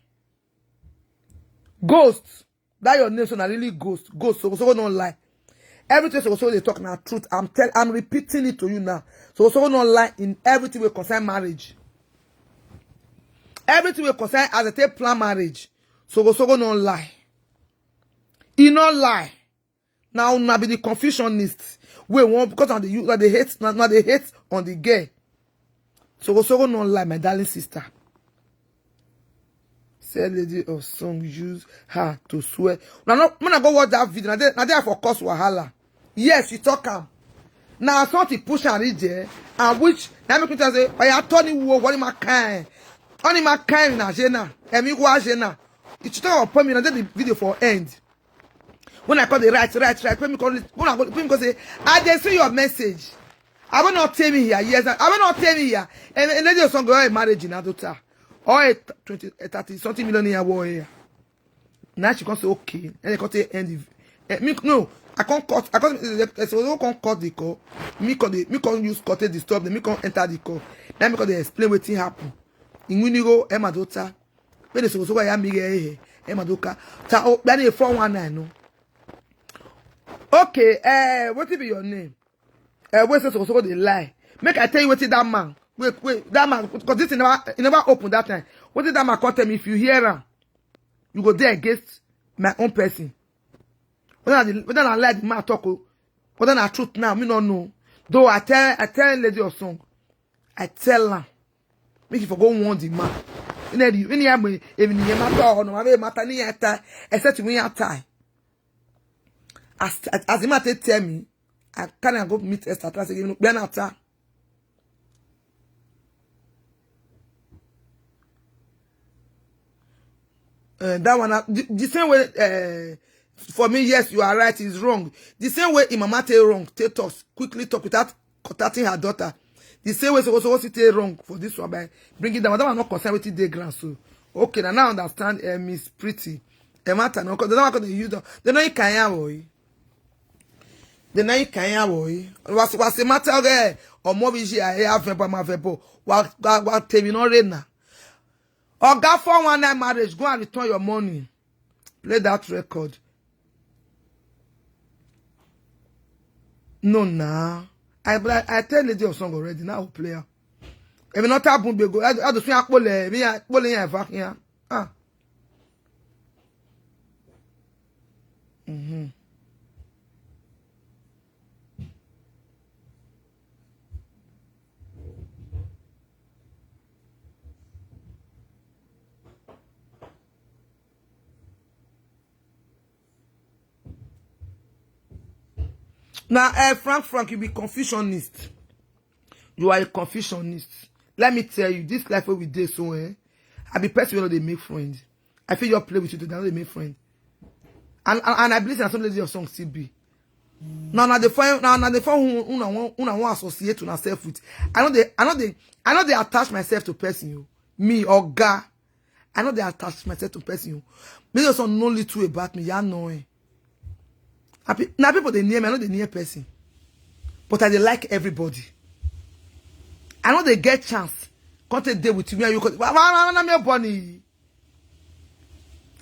Ghost. That your name so na really ghost. Ghost. So, so no lie. Everything so, so they talk now truth. I'm tell, I'm repeating it to you now. So, so no lie in everything we concern marriage. Everything we concern as I take plan marriage. So, so no lie. E no lie. Now una be the confusionist. We won't because of the you that they hate, now they hate on the gay. So, so no lie, my darling sister. Say lady of song use her to swear. Now, no, when I go watch that video, now they, now they are for cause wahala. Yes, you talk am. Now something push and reach there, and which now make me tell say, "Oh yeah, Tony wo, what am I kind? Only my kind na jena, emi wa jena." It should talk upon me, now the video for end. When I call the right, right, right, when me call it, when I go, when me go say, "I dey see your message." I will not tell me here. Yes, I will not tell me here. And, and lady of song go a marriage in Adota. Or a twenty, a thirty something million year war here. Now she can say, "Okay." And they can say, "End the, eh, me, no, I can't cut, I can't, eh, so they can't cut the call." Me call the, me can't use cut the stop, then me can't enter the call. Now me call they explain what thing happen. In Winigo, Emma daughter. When they so, so why I make eh, Emma Doka. Ta, oh, that is four one nine, no? Okay, eh, what be your name? Eh, wait, so, so, so they lie. Make I tell you what is that man. Wait, wait, that man, because this never, it never opened that time. What did that man come tell me? If you hear him, you go there against my own person. Whether the, whether I like the man talk, oh, whether I truth now, me no know. Though I tell, I tell lady or song, I tell her, make you for go warn the man. You know, you know, I'm even in matter or no, I'm matter ni ata, except when you tie. As as the man take tell me, I carry am go meet Esther. I say, you know, be an attack. Uh, that one, uh, the, the same way, uh, for me, yes, you are right, it's wrong. The same way Imama take wrong, take talks, quickly talk without contacting her daughter. The same way, so so what take wrong for this one by bringing down. That one not concern with the ground. So okay, now I understand. Uh, Miss Pretty, the matter no, 'cause the one they use them. They know you can boy. They know you can boy. Was was the matter there? Or more busy I have vebo my vebo. What what what tell me no rena. Oga four one nine marriage, go and return your money. Play that record. No, nah. I, I, I tell Lady of Song already. Now player. If not happen, they go. I, I just want to pull it. Me, I pull it. I fuck here. Ah. Mm-hmm. Now, eh, Frank, Frank, you be confusionist. You are a confusionist. Let me tell you, this life wey we dey so, eh, I be person wey no dey make friends. I feel your play with you today, I no dey make friend. And, and, and I believe that some Lady of Song still be. Now, now the phone, now, now the phone who, who, who, who, who associate to myself with. I know they, I know they, I know they attach myself to person, you. Me, Oga. I know they attach myself to person, you. Me just no little about me, you know, eh. Happy, now people they near me, I know they near person. But I dey like everybody. I know they get chance. Can't take day with you, me and you. Why, why, why, why, why, Bonnie?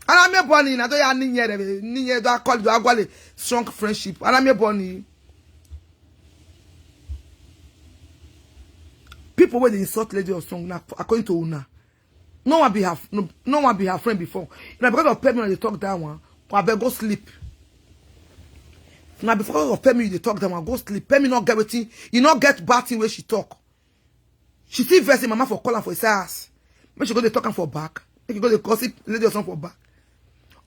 And I'm a Bonnie, I don't have any, any, do I call, do I call it strong friendship? And I'm a Bonnie. People where they insult Lady of Song now, according to Una, no one be her, no, no one be her friend before. Now because of Pemi, they talk that one. But I beg go sleep. Now because of Pemi, they talk that one. Go sleep. Pemi not get wetin. You not get bad thing where she talk. She still vex him mama for call am for his ass. Make she go dey talk am for back. Make she go dey gossip Lady of Song for back.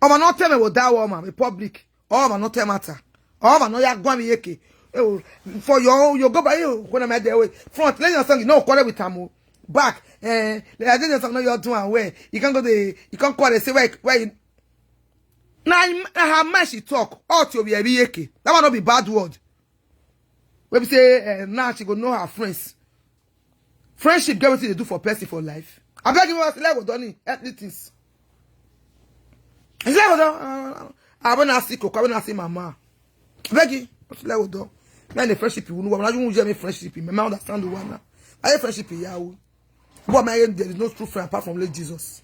Omo, not tell me what that woman in public. Oh, man, not tell matter. Oh, man, no, you go me yeke. Eh, oh, for your own, you go by you. When I'm at the way front, Lady of Song, you know, quarrel with am o. Back, eh, Lady of Song, no, you're doing well. You can go the, you can quarrel, say where, where you. Now, now her man she talk. All to be a yeke. That one not be bad word. We be say, eh, now she go know her friends. Friendship get wetin dey do for person for life. I beg you, I say, let go, Donny, help me things. I say, let go, Don. I wanna see Coco, I wanna see Mama. I beg you, I say, let go, Don. Man, the friendship you know, when you hear me friendship, my man understand the one now. I friendship, yeah. What my there is no true friend apart from Lord Jesus.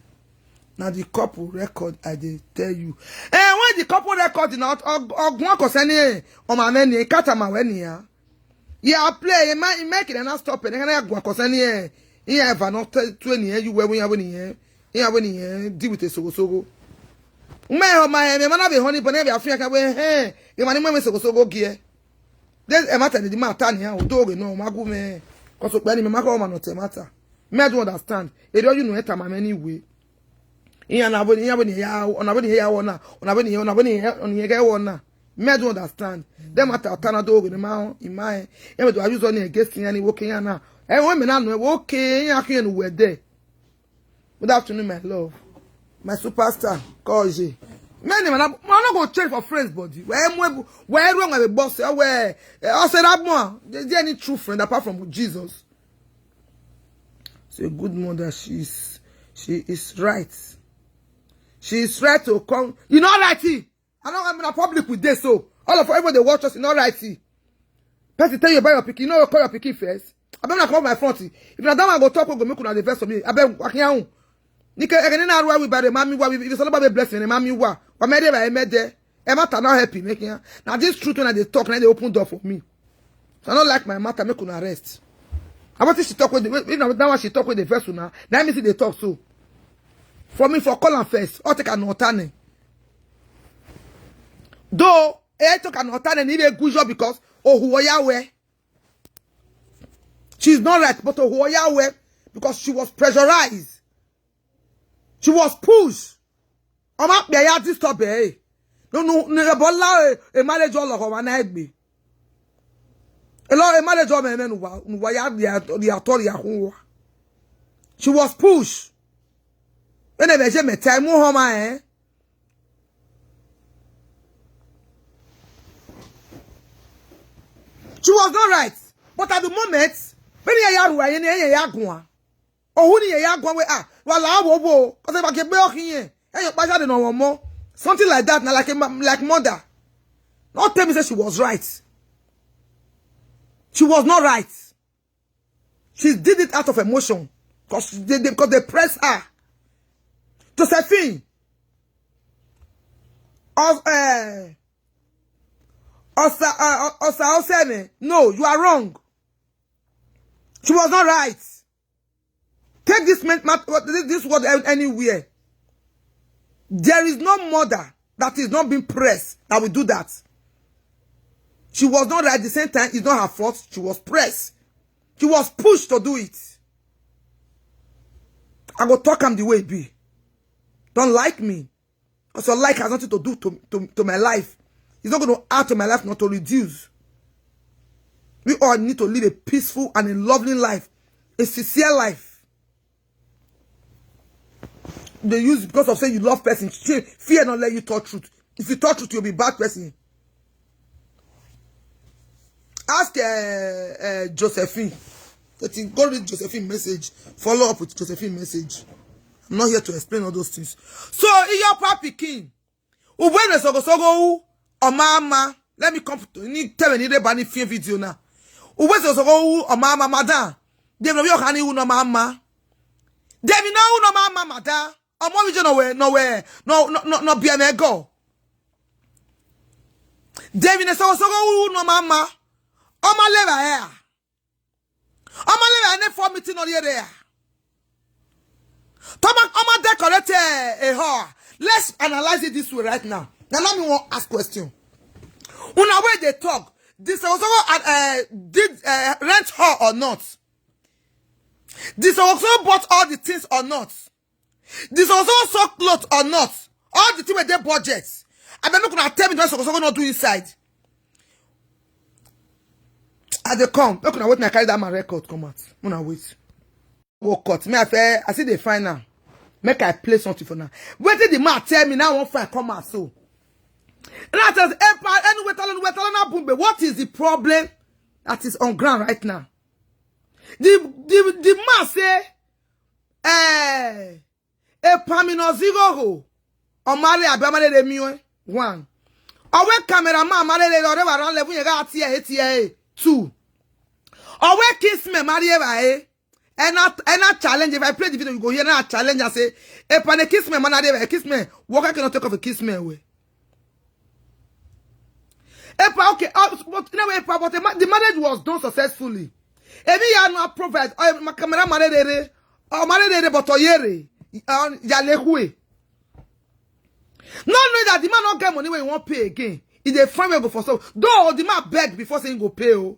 Now the couple record, I dey tell you. Eh, when the couple record, not Ogwan Koseni, or my name, Katama, when yeah. Yeah, play. You might make it and not stop it. And I go cause any eh. Yeah, ever not twenty eh. You were when you when yeah. Yeah, when yeah. Deal with it so so. Me ho my me man be honey but never feel can we eh. You man me so so go gear. Then e matter the matter ni o do no magu me. Cause okpe ni me mako man not matter. Me I don't understand. E do you know it am anyway. Iya na boni iya boni ya ona boni ya ona ona boni ona boni ona ya ga ona. Me I don't understand. Dem ata ata na do go ma in my. Ya me do use on against ni wo ke ya na. E wo me na no wo ke ya ke no we there. Good afternoon, my love. My superstar, Koji. Many man, I no go change for friends body. Where where where wrong with the boss? Where I say that more. Is there any true friend apart from Jesus? Say good mother, she is she is right. She is right to come. You know right. I know I'm in a public with this, so all of everyone they watch us in all right. Person tell you about your pikin, you know you call your pikin first. I don't come my front. If not that one go talk, go make una the verse for me. I bet wakian. Nika egene na ruwa we bare mami wa we if it's all about blessing and mami wa. Wa mede ba emede. E matter not happy making ya. Now this truth when I dey talk, now they open door for me. So I don't like my matter, make una rest. I want she talk with the when that one she talk with the vessel now. Now me see they talk so. For me for call am first, or take an alternate. Though I took an alternate need a good job because oh who are we? She's not right, but oh who are we? Because she was pressurized. She was pushed. Ọmọ pé ya disturb ẹ. No, no, no, but la, eh, a marriage all of her, na egbe. A lot, a marriage all men, no, no, ya, ya, ya, ya, ya, she was pushed. When they measure me, time, Muhammad, eh? She was not right. But at the moment, when you are, you are, you are, you are, oh, who you are going with? Ah, well, I will go. Because if I can be here, and your passion no more. Something like that, now, like a ma- like mother. Not tell me that she was right. She was not right. She did it out of emotion. Because they, they, because they press her. Josephine. Of, uh, Osa, uh, Osa Osene. No, you are wrong. She was not right. Take this man, mat- what- this, this word an- anywhere. There is no mother that is not being pressed that will do that. She was not right at the same time. It's not her fault. She was pressed. She was pushed to do it. I go talk am the way it be. Don't like me. Because your like has nothing to do to, to, to my life. It's not going to add to my life, not to reduce. We all need to live a peaceful and a lovely life, a sincere life. They use because of say you love person, fear, fear not let you talk truth. If you talk truth, you'll be bad person. Ask uh, uh, Josephine. That you go read Josephine message. Follow up with Josephine message. I'm not here to explain all those things. So, in your papi king, Ubwene sogo sogo u, omama. Let me come to ni tell me the bani fin video now. Ubwene sogo sogo u, omama, madam. Dem no yo kani u no mama. Dem no u no mama, madam. Omo video no we, no we, no, no, no, no be an ego. Dem no sogo sogo u no mama. Oma leva here. Oma leva ne for meeting on here. Toma, Oma decorate a hall. Let's analyze it this way right now. Now let me want ask question. Una where they talk. This also uh, did uh, rent hall or not? This also bought all the things or not? This also sold clothes or not? All the things with their budgets. I mean, look at tell me what Sokosoko not do inside. As they come, look at what I carry that my record come out. When I wait. Go cut. Me, I fair, I see the final. Make I play something for now. Wait till the man tell me now one fine come out so. And I says, hey, pa, anyway, tell him, tell him, boom, what is the problem that is on ground right now? The the the man say, eh, a pamino zigo ho. Omale abamale de miwe. One. Owe cameraman male de ore wa ran level yega ati e ati e. Two. Owe kiss me mari e ba e. And not and not challenge. If I play the video, you go here and I challenge and say, if I kiss me, man, I kiss me. What I cannot take off a kiss me away. Epa, okay, uh, but in a way, Epa, but the, ma- the marriage was done successfully. Emi ya no provide, oh, my camera marere, oh marere, but oyere, uh, ya lehue. No know that the man not get money when he won't pay again. If they find way go for so, though the man beg before saying go pay. Oh,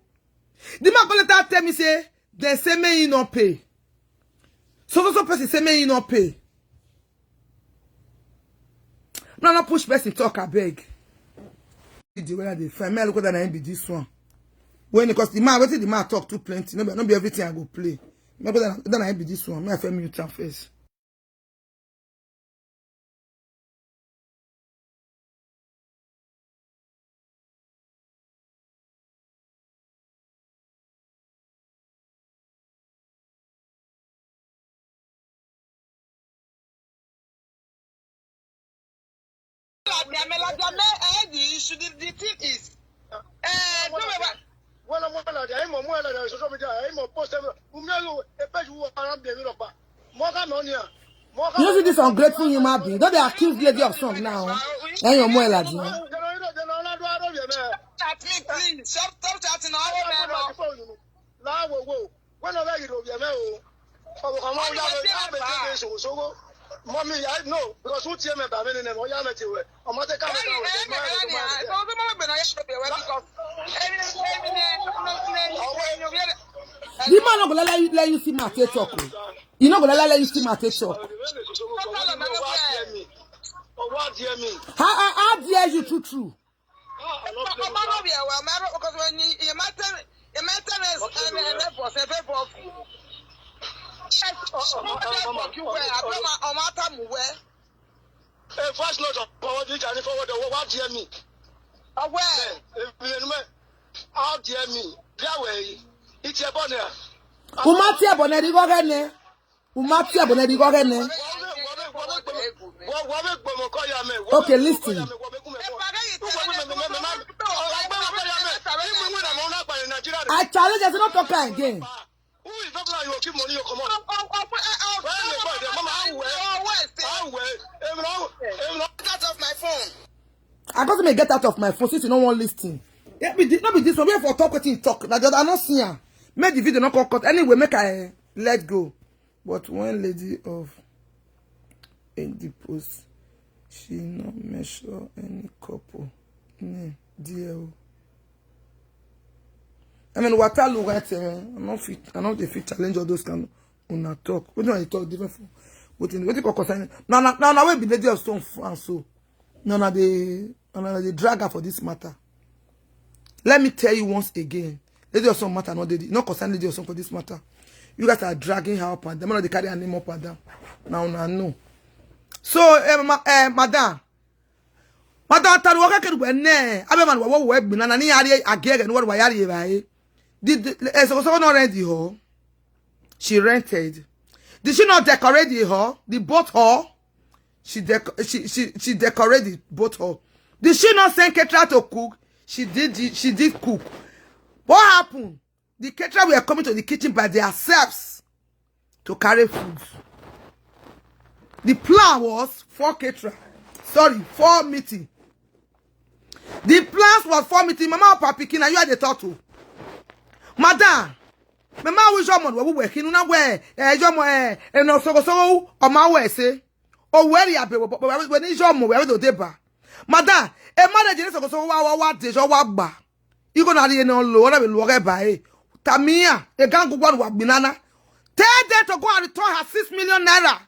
the man go later tell me say they say me he not pay. So so so person say me he not pay. No, no push person talk, I beg. The way they find me, look at that be this one. When because the man, what the man talk too plenty. No, be- no be everything I go play. Make that that be this one. Me I feel me transfers. You see this ungrateful human being. Don't they accuse lady of song now? Eh, your mother, you know? Chat me, please. Stop, stop chatting. All of them are. When I get over there, oh, I'm on that way. I'm a chicken, so, so, mommy, I know because who tear me by me name, oh, yeah, me too. I'm not a camera. The man not gonna let you, let you see my face talk. Oh. You not gonna let you see my face talk. dare me? How, how, how dare you, true, true? Ah, I no play with Ọmọ náà bí ẹ̀wà mẹ́rọ because when you you matter you matter is ẹ̀rẹ́bọ̀ ṣe fẹ́ bọ̀ fún. Ṣé ọmọ fẹ́ bọ̀ kí wẹ̀ àbí ọmọ ọmọ àtàmù wẹ̀? Hey, first note of power, this and forward the what dare me? Ọwẹ́ Hey, if you know, how dare me? That way, it's your bonnet. Umati aboneri gogene. Umati aboneri gogene. Wọ́n wọ́n gbọ́mọ kọ́ ya mẹ́. Okay, listen. Wọ́n gbọ́mọ kọ́ ya mẹ́. Ìmú ìwé làwọn ọ̀nà àgbàlẹ̀ Nàìjíríà rẹ̀. I challenge you, not talk again. Who is not like you keep money you come on? Where you buy them? Mama, how well? How well? Èmi náà, èmi náà. Get out of my phone. I got to get out of my phone since you don't want listen. Yeah, be this, not be this one. We for talk what you talk. Like that, I not see her. Make the video not come cut. Anyway, make I let go. But one lady of in the post, she not measure any couple. Nah, dear. I mean, what I look at, eh, I not fit, I not dey fit challenge all those kind una talk. What do I talk different from? What in what you call concern? No, no, no, no, we be lady of stone France so. No, no, they, no, no, they drag her for this matter. Let me tell you once again. Lady of stone matter, no, they not concern lady of stone for this matter. You guys are dragging her up and down. They carry her name up and down. Now, now, no. So, eh, ma, eh, madam, madam, tell what can we ne? Abe man, what we be na ni ari agege no what we ari ba eh. Did eh, so so no rent the hall? She rented. Did she not decorate the hall? The boat hall? She dec she she she decorate the boat hall. Did she not send caterer to cook? She did the- she did cook. What happened? The caterer were coming to the kitchen by themselves to carry food. The plan was for caterer. Sorry, for meeting. The plans was for meeting. Mama, Papa, Pikin, and you are the turtle. Madam, Mama, we your mother, we working on where? Eh, your mother, eh, and also so, on my way, say, oh, where you are, but when is your mother, where do they bar? Madam, a mother, just so, so, what, what, what, is your what bar? You gonna be no low, what I will walk by. Tamia, a gang one, what banana. Tell them to go and return her six million naira.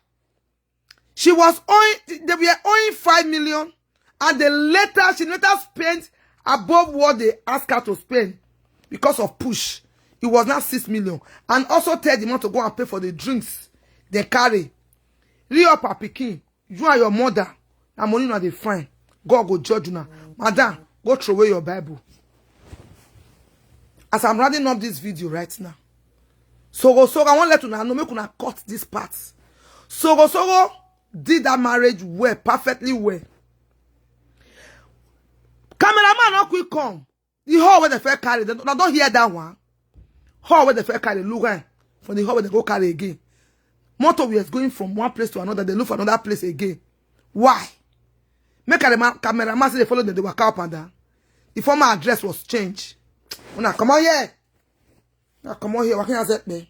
She was owing, they were owing five million, and they later, she later spent above what they asked her to spend because of push. It was not six million. And also tell the man to go and pay for the drinks they carry. Re up her pikin. You and your mother. Na money una dey find. God go judge una. Madam, go throw away your Bible. As I'm rounding up this video right now, Sogo Sogo, I wan let una know, make una cut this part. Sogo Sogo did that marriage well, perfectly well. Cameraman no quick come. The hall where they fair carry, they don't hear that one. Hall where they fair carry, look eh, from the hall where they go carry again. Motor was going from one place to another, they look for another place again. Why? Make a ma- cameraman say they follow them, they waka up and down. The former address was changed. Una come on here. Now come on here, what can I say?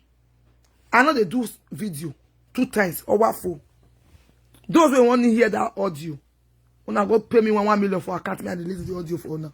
I know they do video two times or what for. Those who want to hear that audio, una go pay me one one million for account me and delete the audio for now.